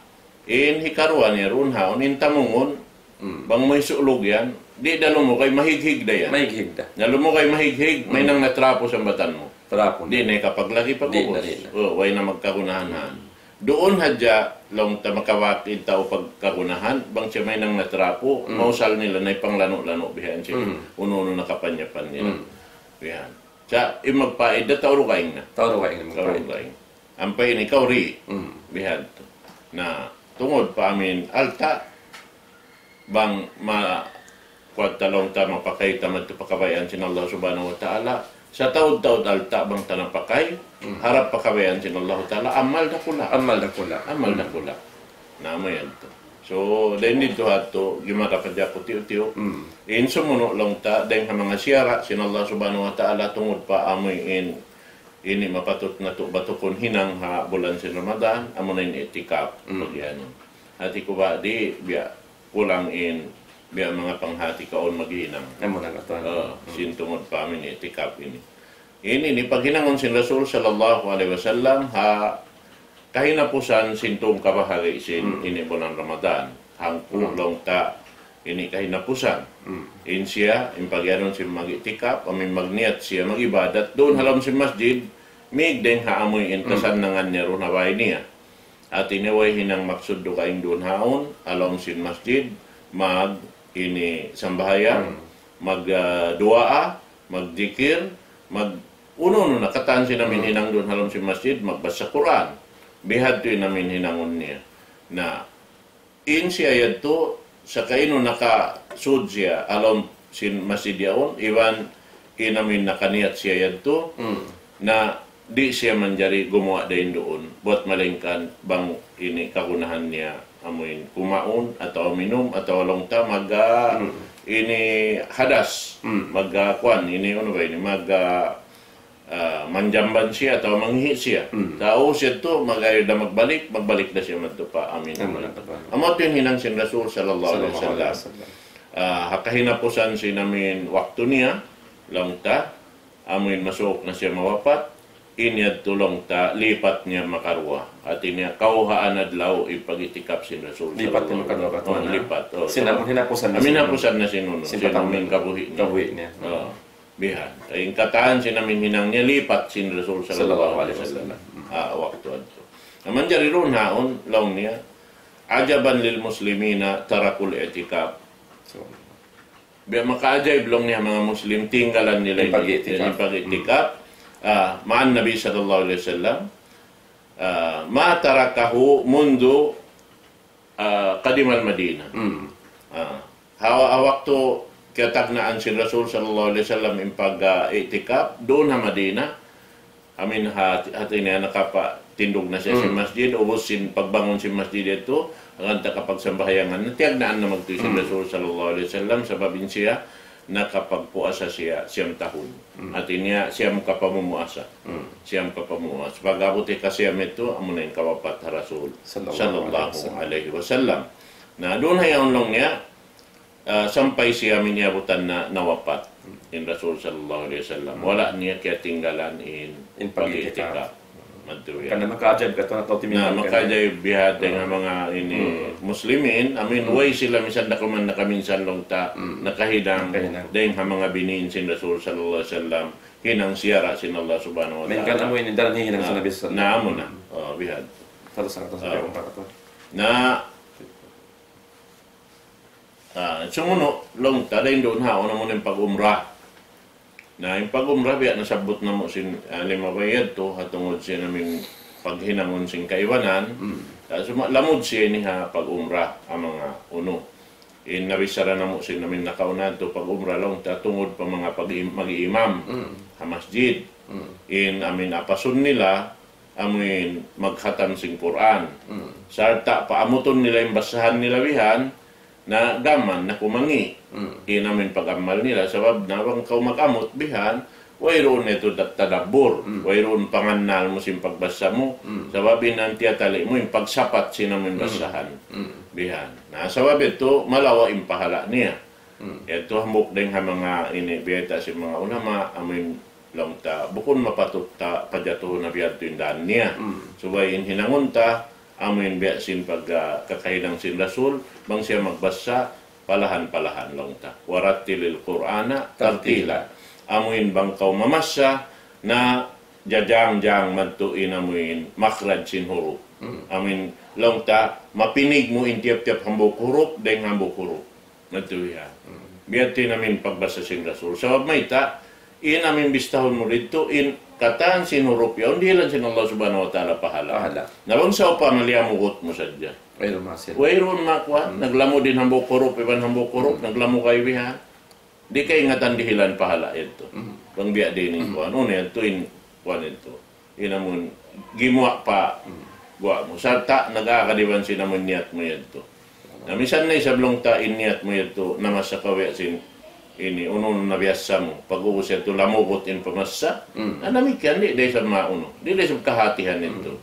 in hikaruwa niya duun haun, in tamungun, bang mu hisulug yan, di' da lumugay, mahighig da yan. Mahighig da. Na lumugay, mahighig, mahinang na trapo sa batan mu. Trapo. Di' na hikapaglagi pa kubus. Di' na, di' na. Oh, way na magkagunahan. Duun hadja, laung ta makabak in tau pagkagunahan, bang siya mahinang na trapo, mausal nila na ipanglanu'-lanu' bihan siya. Unu-unu na kapanyapan nila. Bihan. Sa' in magpaid da, tau dugaing na. Tau dugaing na magpaid. Tau dugaing. Ampa in ikaw di'. Bihan tu. Na, tungud pa amin alta', bang ma-, kuwan ta laung ta mapakay ta madtu pa kabayaan sin Allah Subhanahu wa Ta'ala. Sa' taud-taud alta' bang ta napakay, harap pa kabayaan sin Allah Ta'ala, amal dakula'. Amal dakula'. Amal dakula'. Na, amu yan tu. So, dayn didtu ha yadtu, gimara pa jaku tiyu'-tiyu'. In sumunu' laung ta, dayn ha manga siyara' sin Allah Subhanahu wa Ta'ala, tungud pa amu in, ini mapatut natu' batukun hinang ha bulan sin Ramadan, amu na in i'tikaf. Pag-iyanun. Hati ku ba di', biya' kulang in, biya' manga panghati kaun maghinang. Amu na katan. Ah, sin tungud pa amu in i'tikaf ini. Ini, ini paghinangun sin Rasul sallallahu alayhi wasallam ha kahinapusan sin tū kabahagi' sin ini bulan Ramadan. Hangpu' laung ta ini kahinapusan. In siya, in pag-iyanun sin mag-i'tikaf, amu in magniyat siya mag-ibadat duun ha lawm sin masjid, mig dayn ha amu in kasannangan niya duun ha bay niya. Hati niya way hinang maksud dugaing duun haun, ha lawm sin masjid, mag, ini sambahayang, mag, ah, duwaa, magdikir, mag, unu-unu na katan sin amu in hinang duun ha lawm sin masjid, magbasa Qur'an. Bihadtu in amu in hinangun niya. Na, in siya yadtu, sakainu nakasud siya, ha lawm sin masjid yaun, iban in amu in nakaniyat siya yadtu, na di' siya manjari gumuwa' dayn duun, buwat malaingkan bang ini kagunahan niya, amu in kumaun, atawa minum, atawa laung ta, mag, ah, ini hadas, mag, ah, kuwan, ini unu ba ini, mag, ah, ah, manjamban siya, atawa manghi' siya. Tau siya tu, mag-, ayaw da magbalik, magbalik da siya madtu pa amu in. Amu na katan. Amu yadtu in hinang sin Rasul sallallahu alayhi wasallam. Ah, ha kahinapusan sin amu in waktu niya, laung ta, amu in masuuk na siya mawapat, in yadtu laung ta, lipat niya makaruwa. Hati niya, kawhaan adlaw in pag-i'tikaf sin Rasul sallallahu alayhi wasallam. Lipat niya makaruwa, katan. Oh, lipat. Oh, sin amu in hinapusan na sin unu. Amu in hinapusan na sin unu. Sin amu in kabuhi' niya. Kabuhi' niya. Oh, bihan. In katan sin amu in hinang niya, lipat sin Rasul sallallahu alayhi wasallam. Ah, waktu yadtu. Na manjari duun haun, laung niya, عجبا للمسلمين تركوا الاعتكاف. So, biya' makaajaib laung niya manga Muslim, tinggalan nila in pag-i'tikaf. In pag-i'tikaf. Ah, مع النبي صلى الله عليه وسلم. Ah, ما تركه منذ, ah, قدم المدينة. Ah, ha, ha waktu kiyatagnaan sin Rasul sallallahu alayhi wasallam in pag, ah, i'tikaf, duun ha Madina, amu in ha, hati niya nakapatindug na siya sin masjid, ubus sin pagbangun sin masjid yadtu, hangkan ta kapagsambahayangan, natiyagnaan na magtuy sin Rasul sallallahu alayhi wasallam, sabab in siya, nakapagpuasa siya siyam tahun. Hati niya, siyam kapamumuasa. Siyam kapamumuasa. Pag-abut hikasiyam yadtu, amu na in kawapat ha Rasul sallallahu alayhi wasallam. Na, duun ha yaun laung niya, ah, sampay siya amu in iyabutan na nawapat in Rasul sallallahu alayhi wasallam. Wala' niya kiyatinggalan in pag-i'tikaf. Madtu yan. Karna' makaajaib katan atawa timingan. Na, makaajaib biya' dayn ha manga ini Muslimin, amu in way sila misan da kuman nakaminsan laung ta, nakahinang, dayn ha manga biniin sin Rasul sallallahu alayhi wasallam, hinang siyara' sin Allah Subhanahu wa Ta'ala. Malayngkan amu in daran hinang sin Nabi sallallahu alayhi wasallam. Na, amu na. Oh, bihan. Terus ang atas sampai umrah katan. Na, Ah, sumunu', laung ta, dayn duun ha, unu amu in pag-umrah. Na, in pag-umrah, biya' nasabbut namu' sin, ah, limabay yadtu, ha tungud sin amu in paghinangun sin kaibanan. Ah, suma-, lamud siya ini ha pag-umrah, ha manga unu. In nabichara namu' sin amu in nakauna yadtu pag-umrah, laung ta, tungud pa manga pag-, mag-iimam ha masjid. In amu in apasun nila, amu in magkhatam sin Qur'an. Sarta' paamutun nila in basahan nila bihan, na gam mayan na kumangi'. In amu in pag-amal nila, sabab na bang kaw mag-amut bihan, wayruun na yadtu ta-, tadabbur, wayruun pangannal mu sin pagbasa mu, sabab in tiyatali' mu, in pagsapat sin amu in basahan. Bihan. Na, sabab yadtu, malawa' in pahala' niya. Yadtu hambuuk dayn ha manga ini, biyayta' sin manga ulama, amu in laung ta, bukun mapatut ta pajatuhun na biya' yadtu in daan niya. Subay in hinangun ta, amu in biya' sin pag, ah, kakahinang sin Rasul, bang siya magbasa, palahan-palahan laung ta. ورتل القرآن ترتيلا. Amu in bang kaw mamasa, na jajang-jang madtu in amu in makhraj sin huruf. Amu in laung ta, mapinig mu in tiyap-tiyap hambuuk huruf, dayn hambuuk huruf. Madtu yan. Biya' ha yadtu in amu in pagbasa sin Rasul. Sabab mayta', in amu in bistahun mu didtu, in katan sin huruf yaun, dihilan sin Allah Subhanahu wa Ta'ala pahala'. Pahala'. Na bang sawpama liyamugut mu sadja. Wayruun makuha. Naglamud in hambuuk huruf, iban hambuuk huruf, naglamud kaw bihan. Di' kaingatan dihilan pahala' yadtu. Bang biya' diin in kuwan. Unu yadtu in kuwan yadtu. In amun gimuwa' pa guwa' mu. Sarta' nag-aagad iban sin amun niyat mu yadtu. Na misan na isab laung ta in niyat mu yadtu, namassa kaw biya' sin ini, unu-unu na biyassa mu. Pag'ubus yadtu, lamugut in pamassa. Na damikkiyan, di' da isab maunu. Di' da isab kahatihan yadtu.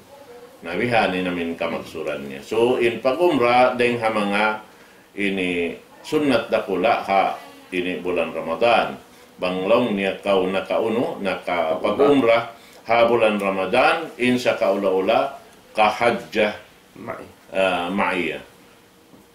Na bihan in amun kamaksuran niya. So, in pag-umrah, dayng ha manga ini sunnat dakula' ha ini bulan Ramadan. Bang laung niya kaw nakaunu, nakapag-umrah ha bulan Ramadan, in sakaula-ula kahajjah, ah, ma'iya.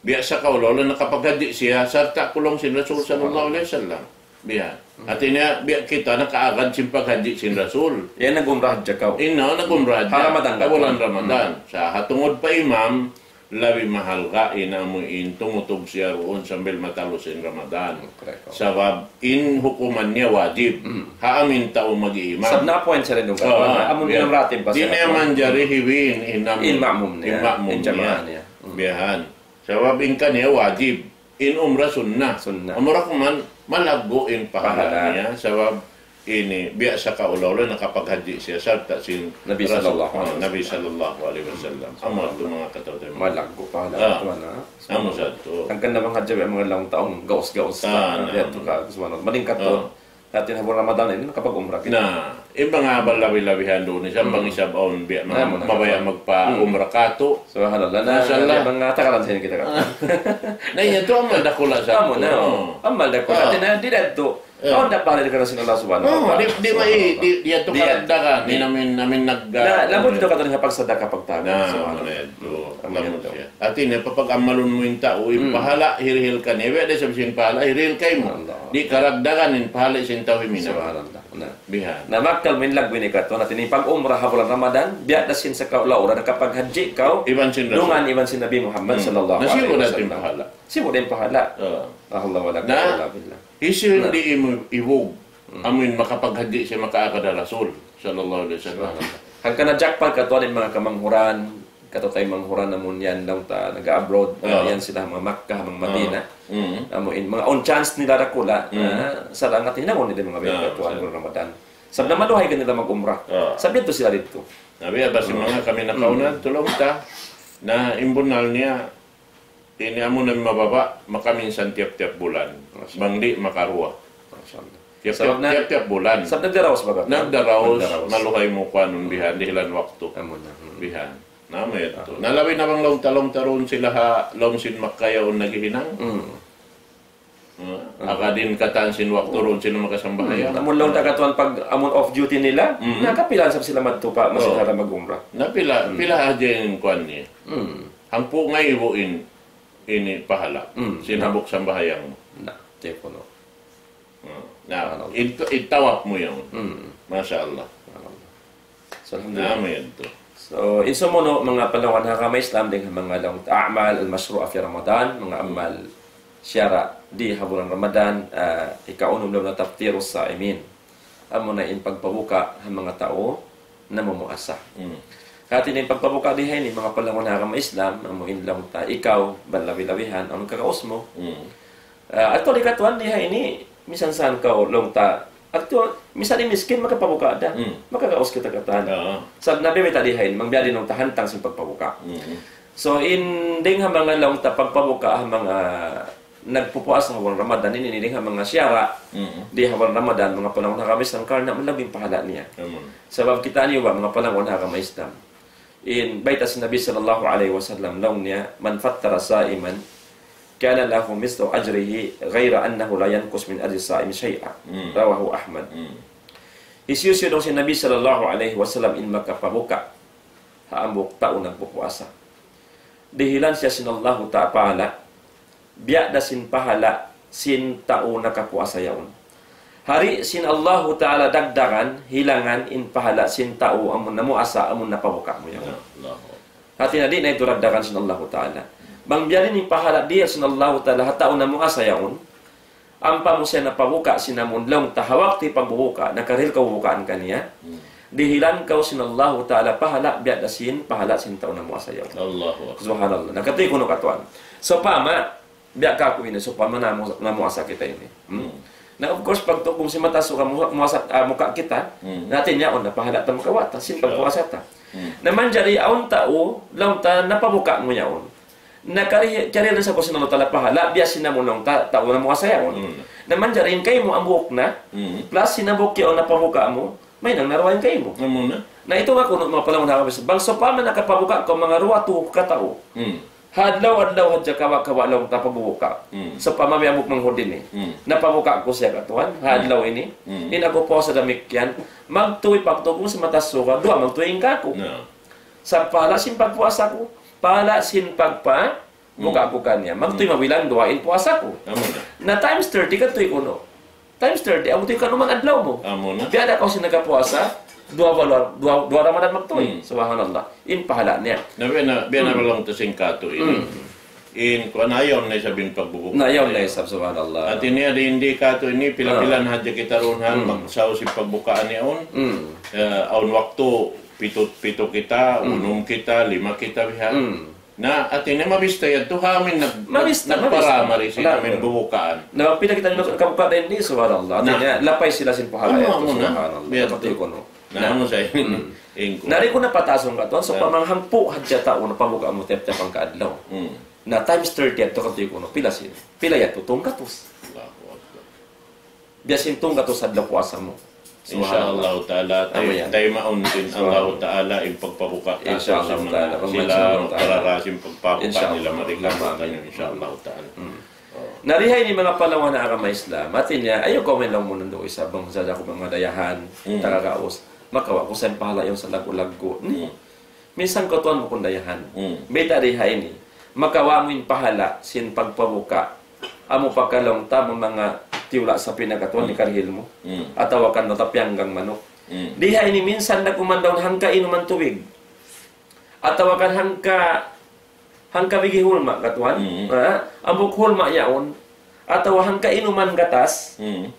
Biya' sakaula-ula nakapaghajji siya, sarta' kulung sin Rasul sallallahu alayhi wasallam. Biya'. Hati niya, biya' kita nakaagad sin paghajji sin Rasul. Yan nag-umrah hadja kaw. Ina, nag-umrah hadja. Ha Ramadan ha bulan Ramadan. Sa' ha tungud pa imam, labi mahalga' in amu in tumutug siya duun sambil matalus in Ramadan. Correct. Sabab in hukuman niya wajib. Ha amu in tau mag-iimam. Sabab na-appoint siya duun. Amu in imam ratib pa siya. Di' niya manjari hiwi in amu in ma'mum niya. In ma'mum niya. Bihan. Sabab in kaniya wajib. In umrah sunnah. Sunnah. Amura kuman malaggu' in pahala niya. Sabab ini, biya' sakaula-ula nakapaghajji siya sarta' sin Nabi sallallahu alayhi wasallam. Amu yadtu manga kataw-taymanghuran. Malaggu' pahala yadtu, ha? Amu yadtu. Hangkan na bang hadja biya' manga laung ta gaus-gaus. Yadtu ka, subhanallah. Malingkat tuud. Hati niya ha bulan Ramadan ini nakapag-umrah kita. Na, in manga balabi-labihan duun, isab bang isab awn biya' mabaya' magpa-umrah katu'. Subhanallah. Na, manga takalan sa ini kita ka. Na, yadtu amal dakula' sa. Amu na. Amal dakula'. Hati niya, di' da yadtu. Awn da pahala di' karna' sin Allah subhanahu wa ta'ala. Di', di' karagdagan. Amin, amin nag- Na, lamud yadtu katan ha pagsadaka, pagtagu'. Subhanallah. Amu yadtu. Hati niya, papag-amalun mu in tau, in pahala hirihil kaniya. Biya' da isab sin pahala hirihil kaymu. Di' karagdagan in pahala sin tau huminang. Subhanallah. Na. Bihan. Na, makkal mu in laggu' ini katu'. Hati niya, pag-umrah ha bulan Ramadan, biya' da sin sakaula-ula nakapaghajji kaw. Iban sin Rasul. Dungan iban sin Nabi Muhammad sallallahu alayhi wasallam. Na, sibu' da in pahala. Sibu' da in pahala. La hawla wala quwwata illa billah. Hisiyu in di' imu-, iwug. Amu in makapaghajji siya makaagad ha Rasul sallallahu alayhi wasallam. Hangkan na jackpot katu' in manga kamanghuran, kataw-taymanghuran amun yan laung ta naga-abroad, yan sila manga Makkah, manga Madinah. Amu in manga awn chance nila dakula', sa' langat hinangun nila manga biya' katu' bulan Ramadan. Sabab na maluhay kanila mag-umrah. Sabab yadtu sila didtu. Na biya' basi manga kami nakauna, laung ta, na in bunnal niya, ini amu na mababa', makaminsan tiyap-tiyap bulan. Bang di' makaruwa. Tiyap-tiyap, tiyap-tiyap bulan. Sabab nagdaraus baga. Nagdaraus, maluhay mu kuanun bihan, dihilan waktu. Amu na. Bihan. Na, amu yadtu. Na labi na bang laung ta, laung ta duun sila ha lawm sin Makkah yaun naghihinang. Agad in katan sin waktu duun sila makasambahayang. Amun laung ta katuan pag amun off duty nila, na kapila isab sila madtu pa Masjid Haram mag-umrah. Na pila, pila hadja in kuan niya. Hangpu' ngaibu in ini pahala. Sin hambuuk sambahayang mu. Na, tiyapuno. Na, subhanallah, in, in tawaf mu yan. Masha Allah. Subhanallah. So, alhamdulillah. Na, amu yadtu. So, in sumunu', manga palangwan ha agama Islam, dayn ha manga laung ta a'mal al-mashru'a fi Ramadan, manga amal siyara' di ha bulan Ramadan, ah, ikaunum laung na taftirus sa'imin. Amu na in pagpabuka' ha manga tau namumuasa. Hati niya in pagpabuka' di ha ini, manga palangwan ha agama Islam, amu in laung ta ikaw, balabi-labihan, awn kakaus mu. Ah, actually, katuan di ha ini, misan saan kaw laung ta, actually, misan in miskin, makapabuka' da. Makakaus kita katan. Sabab Nabi mayta' di ha ini, bang biya' diin laung ta hantang sin pagpabuka'. So, in dayn ha manga laung ta pagpabuka' ha manga nagpupuasa ha bulan Ramadan ini, ini dayn ha manga siyara' di ha bulan Ramadan, manga palangwan ha agama Islam, karna' malaggu' in pahala niya. Sabab kitaniyu ba, manga palangwan ha agama Islam. In bayta' sin Nabi sallallahu alayhi wasallam, laung niya, من فطر صائما كان له مثل أجره غير أنه لا ينقص من أجر الصائم شيئا. رواه أحمد. Hisiyu-siyu, laung sin Nabi sallallahu alayhi wasallam, in makapabuka' ha hambuuk tau nagpupuasa, dihilan siya sin Allahu Ta'ala pahala, biya' da sin pahala sin tau nakapuasa yaun. Di' sin Allahu Ta'ala dagdagan, hilangan in pahala sin tau amun namuasa, amun napabuka' mu yaun. Hati niya di' na yadtu dagdagan sin Allahu Ta'ala. Bang biya' diin in pahala dihil sin Allahu Ta'ala ha tau namuasa yaun, ampa mu siya napabuka' sin amun laung ta ha waktu pagbubuka', nakarihil kaw bubukaan kaniya, dihilan kaw sin Allahu Ta'ala pahala, biya' da sin pahala sin tau namuasa yaun. Allahu Akbar. Subhanallah. Na katu' kunu' katuan. Sawpama, biya' kaku' ini, sawpama namu-, namuasa kita ini. Hmm? Na, of course, pagtukom sin mata suga mu-, muasa, ah, muka kita, Mm. na hati niya yaun na pahala ta makawa' ta, sin pagpuasa ta. Mm. Na manjari awn tau, laung ta napabuka' mu yaun. Na kari-, kari na sa ku sin Allah Ta'ala pahala, biya' sin amu laung ta, tau namuasa yaun. Mm. Na manjari in kaymu hambuuk na, Mm. plus sin hambuuk yaun napabuka' mu, mahinang na duwa in kaymu. Amu na. Na itunga kunu' manga palangga' ha Islam. Bang sawpama nakapabuka' kaw manga duwa, tū ka tau. Mm. Ha adlaw-adlaw hadja kawa'-kawa' laung ta pabuka'. Mm. Sawpama biya' hambuuk manghud ini. Mm. Napabuka' ku siya katuan, ha Mm. adlaw ini. Mm. In aku puasa damikkiyan, magtuy pagtukom sin mata suga, duwa magtuy in kāku'. Na. Sa' pahala sin pagpuasa ku, pahala sin pagpa-, Mm. buka ku kaniya. Magtuy Mm. mabilang duwa in puasa ku. Amu na. Na times thirty katuy kunu'. Times thirty, amu tuud in kanuman adlaw mu. Amu na. Biya' da kaw sin nagkapuasa, duwa, duwa, duwa, duwa Ramadan magtuy. Hmm. Subhanallah. In pahala niya. Na biya' na, biya' na Hmm. laung ta sin katu' ini. Hmm. In, kuwan, ayaw na isab in pagbubuka. Na ayaw na isab, subhanallah. Hati niya, di', di' katu' ini, pila-pila Ah. na hadja kita duun, ha, Hmm. magsaw sin pagbukaan niya yaun. Hmm. Eh, awn waktu, pitu, pitu kita, Hmm. unum kita, lima kita, biha. Hmm. Na, hati niya mabista yadtu, ha amin nag-, Mabista, nag-, mabista. nagparamari sin Na, amin bubukaan. Na, pila kita nakabuka dayn di, subhanallah. Hati Na. niya, lapay sila sin pahala Amu, yadtu, amu na. subhanallah. Biya' Kapatid yadtu. ko, no. Na, Na. amu sa in, Hmm. in ku. Na, di' ku na patasun katuan, so, Na. pamang hangpu' hadja tau napabuka' mu tiyap-tiyap hangka adlaw. Hmm. Na, times thirty yadtu, kapatid ko, no. Pila sin, pila yadtu, tunggatus. Allahu Akbar. Biya' sin tunggatus adlaw puasa mu. Insya Subhanallah. Allah Ta'ala, tay-, Amu yan. taymaun sin Subhanallah. Allah Ta'ala in pagpabuka Insya Allah sin Ta'ala. manga sila, Insya Allah Ta'ala. magparara sin pagpabuka Insya Allah. nila, mari Amin. kabuka niya, insya Allah Ta'ala. Hmm. Oh. Na di ha ini manga palangga' ha agama Islam, hati niya, ayaw kaw man laung mu nundu' isab bang sa aku manga dayahan, Hmm. taga Gaus. Makawa' ku sa in pahala yaun sa laggu'-laggu'. Hmm. Minsan katuan bukun dayahan. Hmm. Biyayta' di ha ini. Makawa' mu in pahala sin pagpabuka. Amu pa ka laung ta manga tiyula' sapi' na katuan Hmm. in karihil mu. Hmm. Atawa kan laung ta piyanggang manuk. Hmm. Di ha ini minsan da kuman daun hangka inuman tubig. Atawa kan hangka, hangka bigi hulma' katuan. Hmm. Ha? Hambuuk hulma' yaun. Atawa hangka inuman gatas. Hmm.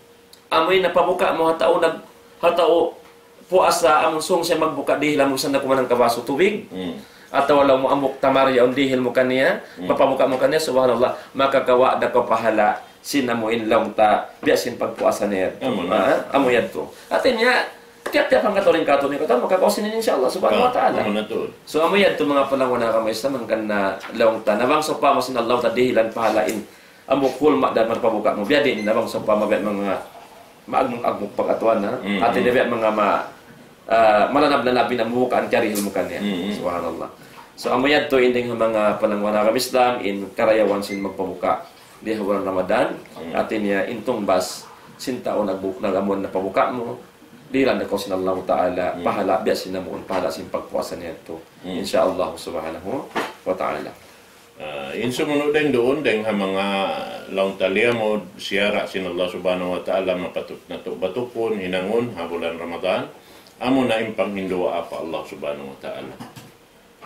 Amu in napabuka' mu ha tau nag-, ha tau puasa, amun sūng siya magbuka' dihil mu sa na kuman hangka basu tubig. Hmm. Atawa laung mu hambuuk tamar yaun dihil mu kaniya, Hmm. mapabuka' mu kaniya, subhanallah, makakawa' da kaw pahala sin amu in laung ta, biya' sin pagpuasa niya yadtu. Amu na. Ha? Amu yadtu. Hati niya, tiyap-tiyap hangka tuud in katu' niya katu', makakawa' sin ini insya Allah subhanahu wa Ah, ta'ala. amu na tuud. So, amu yadtu manga palangga' ha agama Islam, hangkan na laung ta, na bang sawpama sin Allah ta dihilan pahala in hambuuk hulma' da magpabuka' mu. Biya' diin na bang sawpama biya' manga maagmuk-agmuk pa katuan, ha? Mm-mm. Hati niya biya' manga ma-, ah, malanab-lanab in hambuuk bukaan karihil mu kaniya. Mm-mm. Subhanallah. So, amu yadtu in dayn ha manga palangga' ha agama Islam, in karayawan sin magpabuka' di ha bulan Ramadan, Mm. hati niya in tungbas sin tau nagbu-, nag-amuan napabuka' mu, dihilan da kaw sin Allah Ta'ala, Mm. pahala, biya' sin amuun, pahala sin pagpuasa niya yadtu. Mm. Insya Allah subhanahu wa ta'ala. Ah, in sumunu' dayn duun, dayn ha manga laung ta liyamud, siyara' sin Allah Subhanahu wa Ta'ala, mapatut natu' batukun, hinangun, ha bulan Ramadan, amu na in panghinduwaa pa Allah Subhanahu wa Ta'ala.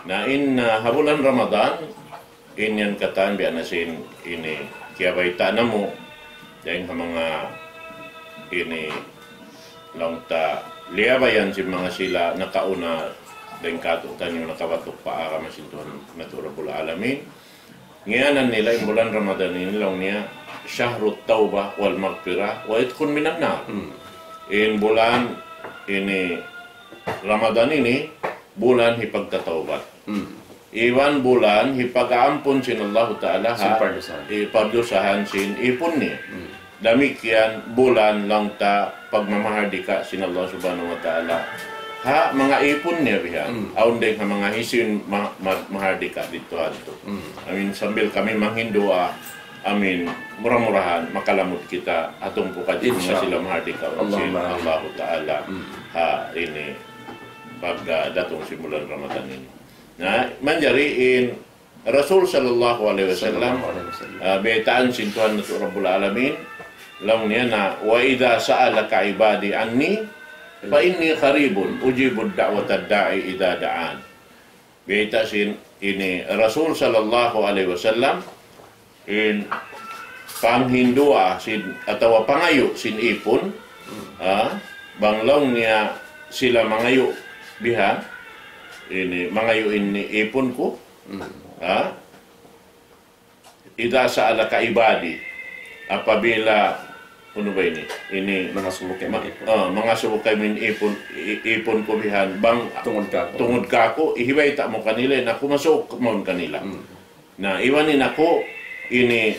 Na in, ah, ha bulan Ramadan, in yan katan biya' na sin ini kiyabayta' namu', dayn ha manga ini laung ta liyabayan sin manga sila nakauna dayn kātu'niyu nakabatuk pa agama sin Tuhan natu' Rabbul Alamin. Ngiyanan nila in bulan Ramadan ini laung niya شهر التوبة والمغفرة وعتق من النار. Hmm. In bulan ini Ramadan ini bulan hipagtatawbat. Hmm. Iban bulan hipag-aampun sin Allahu Ta'ala ha, Sin pardusahan. i-, pardusahan sin ipun niya. Hmm. Damikkiyan bulan laung ta pagmamahardika sin Allah Subhanahu wa Ta'ala ha manga ipun niya bihan. Hmm. Awn dayn ha manga hisiyu in ma-, ma-, mahardika didtu ha yadtu. Hmm. Amin, sambil kami manghinduwaa, amin, mura-murahan makalamud kita ha tumpukan sin manga Insya sila Allah. Mahardika sin Allahumma amin. Allahu Ta'ala Hmm. ha ini pag, ah, datung sin bulan Ramadan ini. Na, manjari in Rasul sallallahu alayhi wasallam, Sallallahu alayhi wasallam. ah, baytaan sin Tuhan natu' Rabbul Alamin, laung niya na, وإذا سألك عبادي عني فإني قريب أجيب دعوة الداع إذا دعان. Bayta' sin ini Rasul sallallahu alayhi wasallam, in panghinduwaa sin, atawa pangayu' sin ipun, ha, bang laung niya sila mangayu' bihan, ini mangayu' in ipun ku, ha, إذا سألك عبادي, apabila Unu ba ini? Ini manga subu kay ma-, ipun. Ah, manga subu kay min ipun, i-, ipun ku bihan. Bang tungud kaku'. Tungud kaku', ihibayta' mu kanila, in aku masuuk mawn kanila. Hmm. Na, iban in aku, ini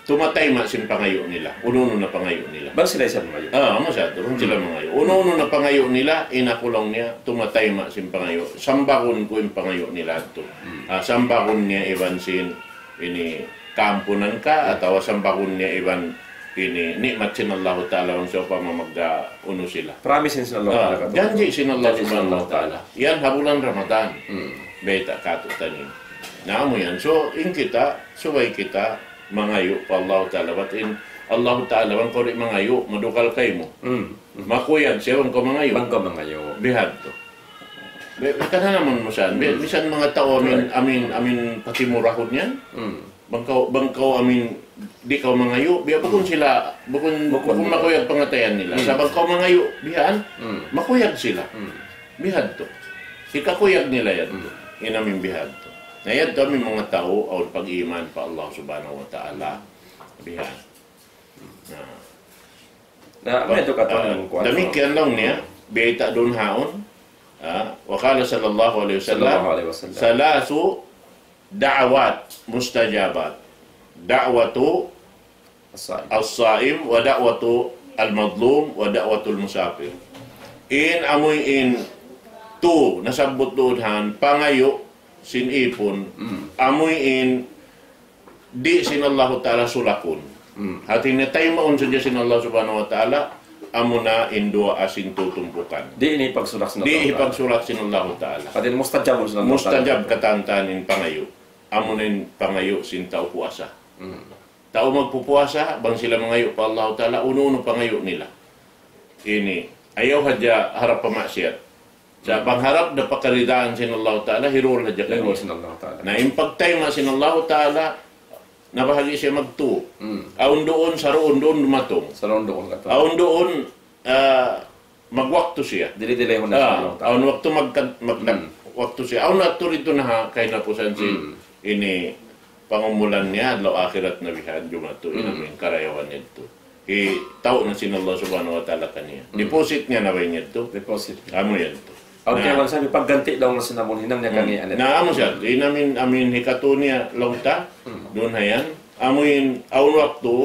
tumatayma' sin pangayu' nila. Unu-unu na pangayu' nila. Bang sila isab mangayu'. Ah, amu sa, bang sila mangayu'. Unu-unu na pangayu' nila, in aku laung niya, tumatayma' sin pangayu'. Sambagun ku in pangayu' nila tu. Hmm. Ah, sambagun niya iban sin ini kaampunan ka, atawa sambagun niya iban ini ni'mat sin Allahu Ta'ala bang sawpama mag-, ah, unu sila. Promise sin Allahu Ta'ala katu'. Janji' sin Allah Subhanahu wa Ta'ala. Yan ha bulan Ramadan. Hmm. Bayta' katu' taniyu. Na amu yan. So, in kita, subay kita mangayu' pa Allahu Ta'ala. Bat in Allahu Ta'ala, bang kaw di' mangayu', madukal kaymu. Hmm. Makuyag siya bang kaw mangayu'. Bang kaw mangayu'. Bihadtu. Bi-, biya' kan ha naman mu san. Bi-, misan manga tau amin, amin, amin patimurahun yan. Hmm. Bang kaw, bang kaw amin, di' kaw mangayu', biya' bukun sila, bukun, bukun makuyag pangatayan nila. Hmm. Sa' bang kaw mangayu', bihan, makuyag sila. Hmm. Bihadtu. Hikakuyag nila yan. Hmm. In amin bihadtu. Na yadtu amin manga tau, awn pag-iman pa Allah Subhanahu wa Ta'ala. Bihan. Na. Na, amu yadtu katan, ah, kuwan. Damikkiyan laung niya, biyayta' duun haun, ah, وقال صلى الله عليه وسلم, صلى الله عليه وسلم. ثلاث دعوات مستجابات. دعوة الصائم. الصائم، ودعوة المظلوم، ودعوة المسافر. In amuin tu, nasabbut duun haun, pangayu' sin ipun, amuin di' sin Allahu Ta'ala sulakun. Hmm. Hati niya taymaun sadja sin Allah Subhanahu wa Ta'ala, amuna in duwaa sin tutumpukan. Di' ini pagsulak sin Allah Ta'ala. Di' hipagsulak sin Allahu Ta'ala. Hati niya mustajab sin Allah Ta'ala. Mustajab katantan in pangayu'. Amuna in pangayu' sin tau puasa. Hmm. Tau magpupuasa, bang sila mangayu' pa Allahu Ta'ala, unu-unu pangayu' nila. Ini, ayaw hadja harap pa maksiat. Sa' bang harap da pakaridaan sin Allahu Ta'ala, hirul hadja kaniya. Hirul sin Allahu Ta'ala. Na in pagtayma' sin Allahu Ta'ala, nabahagi' siya magtu. Hmm. Awn duun, saruun duun dumatung. Saruun duun katu'. Awn duun, ah, magwaktu siya. Dili-dili hun na sin Allahu Ta'ala. Awn waktu magka-, magka-, waktu siya. Awn waktu didtu na ha kahinapusan sin ini pangumulan niya, adlaw akhirat na bihan, jumatu, in amin karayawan niya tu. Hitau' na sin Allah Subhanahu wa Ta'ala kaniya. Deposit niya na ba yadtu? Deposit. Amu yadtu. Okay, na, wala sabi pagganti daw na sin amun hinang niya kaniya, na, amu siya. In amin, amin hikatu niya laung ta, duun ha yan. Amuin, awn waktu,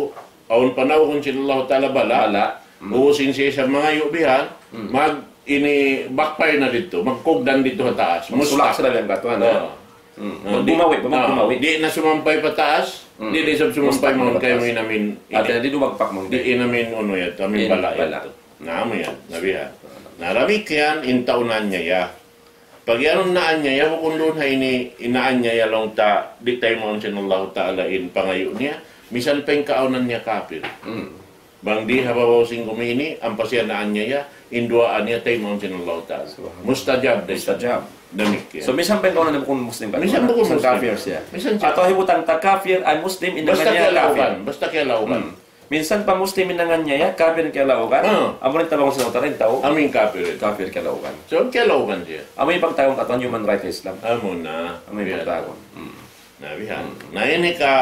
awn panawgun sin Allah Ta'ala bala. Bala. Hmm. Usin siya sa mangayu' bihan, mag ini backfire na didtu, magkugdan didtu ha taas. Sulak sila yang katuan, ha? Oo. Hmm. Ah, di', magbumawi, ah, magbumawi. Di' na sumampay pa taas, di', di' sab sumampay mawn kaymu in amin. Ate, di' dumagpak mawn. Di' in amin unu yadtu, amin bala yadtu. Na, amu yan, na bihan. Na, damikkiyan in tau naanyaya. Pag-iyanun naanyaya, bukun duun ha ini, in naanyaya laung ta, di' taymaun sin Allahu Ta'ala in pangayu' niya, misan pa in kaawnan niya kapir. Hmm. Bang di' ha babaw sin gumi ini, ampa siya naanyaya, in duwaa niya taymaun sin Allahu Ta'ala. Subhanallah. Mustajab da isab. Mustajab. Damikkiyan. So, misan pa in kaawnan niya bukun Muslim katu', misan bukun Muslim. Kafir siya. Misan siya. Atawa hibutan ta kafir, ay Muslim, in naanyaya kafir. Basta kiyalaugan, basta kiyalaugan. Hmm. Minsan pa Muslim in naanyaya, kafir in kiyalaugan. Ah. Amu in tabangun sin Allahu Ta'ala in tau. Amu in kafir. Kafir kiyalaugan. So, kiyalaugan siya. Amu in pagtawagun katuan human rights ha Islam. Amu na. Amu in pagtawagun. Hmm. Na, bihan. Hmm. Na, ini ka,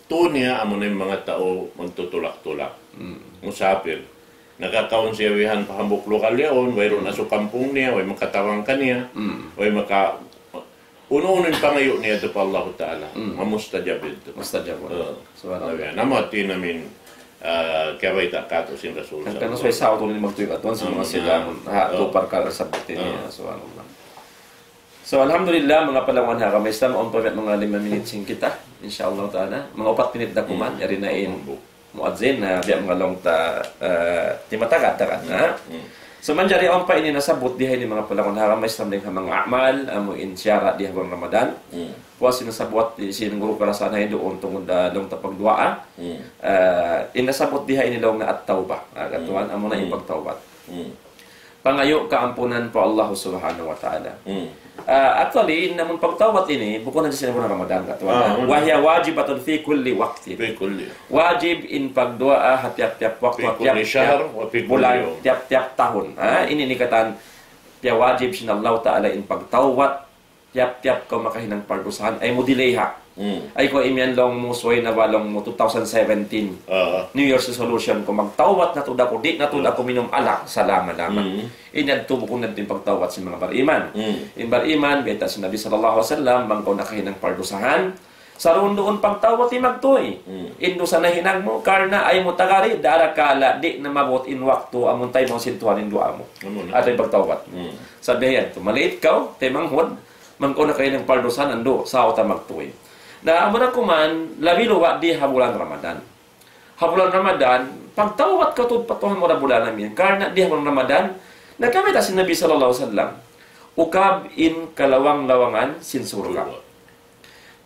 tu niya, amu na in manga tau magtutulak-tulak. Hmm. Musafir. Nakakaun siya bihan pa hambuuk lugal yaun, wayruun na su kampung niya, way makatabang kaniya, hmm, way maka-, unu-unu in pangayu' niya yadtu pa Allahu Ta'ala, hmm, mamustajab yadtu. Mustajab. Oo. Subhanallah. Nabi, na amu yadtu in amin, ah, kiyabayta' katu' sin Rasul sallallahu alayhi wasallam. Hangkan na suway sa' unu in magtuy katuan sin manga sila, ha, tu parkala' sabbut ini, subhanallah. So, alhamdulillah, manga palangga' ha agama Islam, awn pa manga lima minit sin kita, insha Allah Ta'ala. Manga upat minit da kuman, yari na in muadzin, na biya' manga laung ta, eh, timatagat-tagat na. Hmm. So, manjari awn pa ini nasabbut di ha ini manga palangga' ha agama Islam dayn ha manga amal, amu in siyara' di ha bulan Ramadan. Hmm. Puas in nasabbut di sin guru karasahan ha Hindu, tungud ha laung ta pagduwaa. Hmm. Eh, in nasabbut di ha ini laung na at-tawbah. Ah, katuan, amu na in pagtawbat. Hmm. Pangayu' kaampunan pa Allah Subhanahu wa Ta'ala. Hmm. Ah, actually, in amun pagtawbat ini, bukun hadja sin bulan Ramadan, katuan. Ah, hmm. وهي واجبة في كل وقت. في كل. Wajib in pagduwaa ha tiyap-tiyap waktu, في كل شهر وفي كل يوم. Tiyap-tiyap bulan, tiyap-tiyap tahun. Ha? Ini in katan, piyawajib sin Allah Ta'ala in pagtawbat Tiyap-tiyap kaw makahinang pardusahan, ayaw mu delay ha. Hmm. Ayaw kaw imiyan laung mu, subay na ba laung mu, two thousand seventeen. Ah. New Year's resolution ku, magtawbat na tuud aku, di' na tuud aku minum alak salama-lama. Hmm. Ini yadtu bukun na in pagtawbat sin manga bariman. Hmm. In bariman, bayta' sin Nabi sallallahu alayhi wasallam, bang kaw nakahinang pardusahan, saruun-duun pagtawbat in magtuy. Hmm. In dusa nahinang mu, karna' ayaw mu tagari, darakala, di' na maabut in waktu, amun taymaun sin Tuhan in duwaa mu. Amu na. Atawa in pagtawbat. Hmm. Sabab yadtu, malate kaw, taymanghud, bang kaw nakahinang pardusahan, andu', saw ta magtuy. Na, amu na kuman, labi luba' di ha bulan Ramadan. Ha bulan Ramadan, pagtawbat kaw tuud pa Tuhan mu Rabbul Alamin. Karna' di ha bulan Ramadan, nakabayta' sin Nabi sallallahu alayhi wasallam, ukab in kalawang-lawangan sin surga'. Surga'.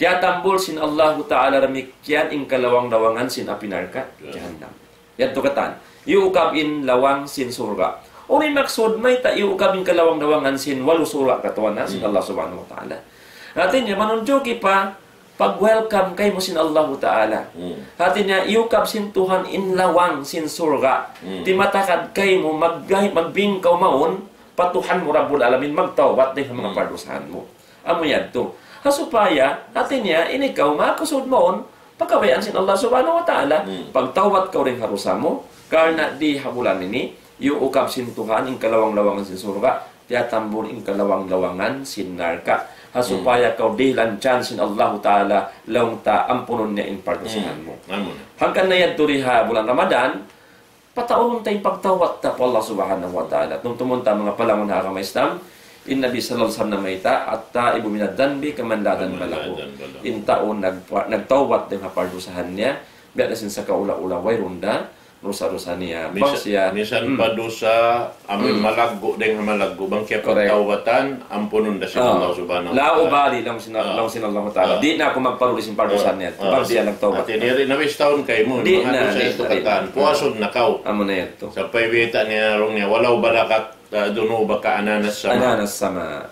Tiyatambul sin Allahu Ta'ala damikkiyan in kalawang-lawangan sin api narka' jahannam. Yadtu katan, iyukab in lawang sin surga'. Unu in maksud, mayta' iyukab in kalawang-lawangan sin walu surga' katuan na sin Allah Subhanahu wa Ta'ala. Hati niya, manunjuki pa pag-welcome kaymu sin Allahu Ta'ala. Hmm. Hati niya, iyukab sin Tuhan in lawang sin surga'. Hmm. Timatakad kaymu, mag-, magbing kaw mawn pa Tuhan mu Rabbul Alamin, magtawbat dayn ha manga pardusahan mu. Amu yadtu. Ha supaya, hati niya, in ikaw, makusud mawn, pagkabayaan sin Allah Subhanahu wa Ta'ala, hmm, pagtawbat kaw dayn ha dusa mu, karna' di ha bulan ini, iyukab sin Tuhan in kalawang-lawangan sin surga', tiyatambul in kalawang-lawangan sin narka'. Ha supaya kaw dihilan chance sin Allahu Ta'ala, laung ta ampunun niya in pardusahan mu. Amu na. Hangkan na yadtu di ha bulan Ramadan, pataurun ta in pagtawbat ta pa Allah Subhanahu wa Ta'ala. Tumtumun ta manga palangun ha agama Islam, in Nabi sallallahu alayhi wasallam namayta', "التائب من الذنب كمن لا ذنب له." كمن لا ذنب له. In tau nag-, nagtawbat dayn ha pardusahan niya, biya' da sin sakaula-ula wayruun da dusa-dusa niya. Bang siya, misan pa dusa, amu in malaggu' dayn ha malaggu', bang kiyapagtawbatan, ampunun da sin Allah Subhanahu wa Ta'ala. لا أبالي, laung sin, laung sin Allah Ta'ala. Di' na aku magparuli sin pardusahan niya. Bang siya nagtawbat. Hati niya di' na bistahun kaymu, di' na, manga dusa yadtu katan. Puasun na kaw. Amu na yadtu. Sampay bayta' niya laung niya, "ولو بلغت ذنوبك عنان السماء." عنان السماء.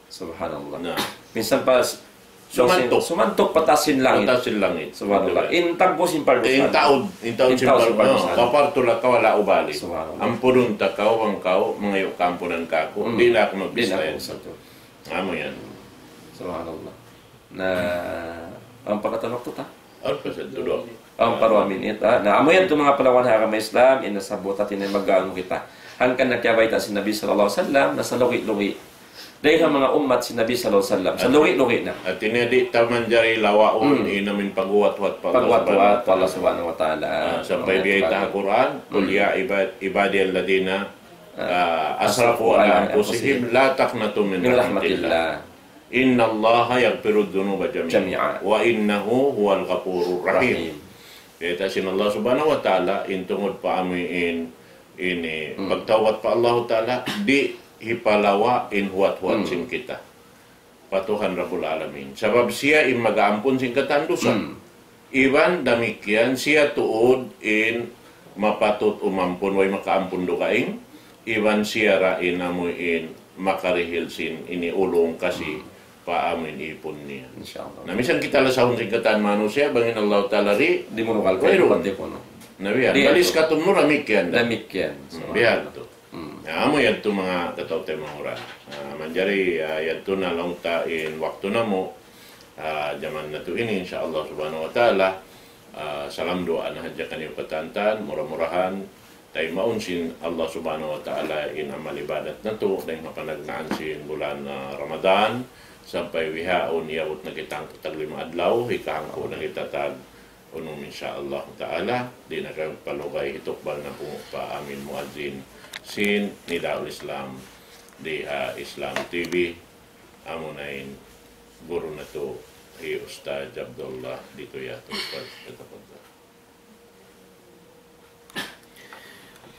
Subhanallah. Na. Minsan pa s-, sumantuk. Sumantuk pataas sin langit. Pataas sin langit. Subhanallah. Betul. In taggu' sin pardusahan. In taud, in taud sin pardusahan. غفرت لك ولا أبالي. Subhanallah. Ampunun ta kaw, bang kaw mangayu' kaampunan kāku'. Hmm. Di' na aku magbista. Di' na aku magbista. Amu yan. Subhanallah. Na, awn pa katan waktu ta? Awn pa sa duwa. Awn pa duwa minit, ha? Na, amu yadtu manga palangun ha agama Islam, in nasabbut ta ini maganu kita. Hangkan na kiyabayta' sin Nabi sallallahu alayhi wasallam, na salugi'-lugi'. Dayn ha manga ummat sin Nabi sallallahu alayhi wasallam, salugi'-lugi' na. Hati niya di' ta manjari lawaun, hmm, in amu in paghuwat-huwat pa Allah Subhanahu wa Ta'ala. Paghuwat-huwat pa Allah Subhanahu wa Ta'ala. Ah, sampay biyayta' ha Qur'an, قل يا عباد-، عبادي الذين, ah, أسرفوا على أنفسهم لا تقنطوا من رحمة الله. إن الله يغفر الذنوب جميعا. جميعا. وإنه هو الغفور الرحيم. Rahim. Bayta' sin Allah Subhanahu wa Ta'ala, in tungud pa amu in, ini, hmm, pagtawbat pa Allah Ta'ala, di' hipalawa' in huwat-huwat, hmm, sin kita pa Tuhan Rabbul Alamin. Sabab siya in mag-aampun sin katan dusa. Hmm. Iban damikkiyan siya tuud in mapatut umampun, way makaampun dugaing, iban siya ra in amu in makarihil sin ini ulung kasi pa amu in ipun niya. Insya Allah. Na misan kita lasahun sin katan manusiya', bang in Allah Ta'ala di', di' munukal kaw, wayruun. Di' munukal. Na biya', di' balis atu. Katumnu damikkiyan da. Damikkiyan. Hmm, biya' atu. Hmm. Na, amu yadtu manga kataw-taymanghuran. Ah, manjari, ah, yadtu na laung ta in waktu namu', ah, jaman natu' ini, insya Allah Subhanahu wa Ta'ala, ah, salam duwaa na hadja kaniyu katantan, mura-murahan, taymaun sin Allah Subhanahu wa Ta'ala in amal ibadat natu', dayn ha panagnaan sin bulan, ah, Ramadan, sampay bihaun iyabut na kita hangka tag lima adlaw, hikahangpu' na kita tag unum, insya Allah Ta'ala, di' na kami palugay, hitukbal na pu pa amin muazzin sin Nidaul Islam di ha Islam T V, amuna in guru natu' hi Ustadz Abdullah di Tuya Tumpal. Yatafaddal.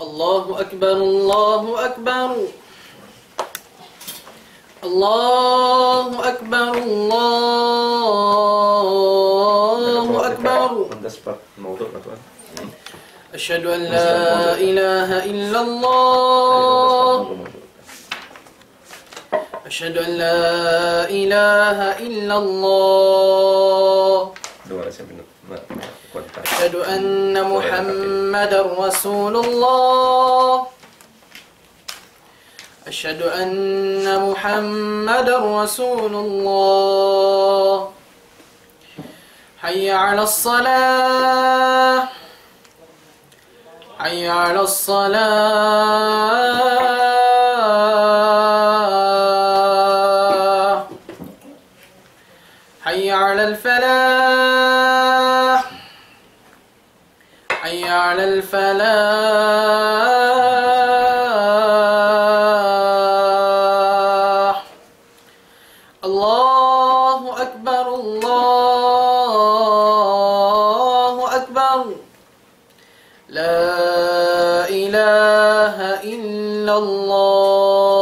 الله أكبر، الله أكبر. الله أكبر، الله أكبر. أشهد أن لا إله إلا الله. أشهد أن لا إله إلا الله. أشهد أن محمدا رسول الله. أشهد أن محمدا رسول الله. حي على الصلاة. حي على الصلاة. حي على الفلاح. حي على الفلاح. الله أكبر، الله أكبر. لا إله إلا الله.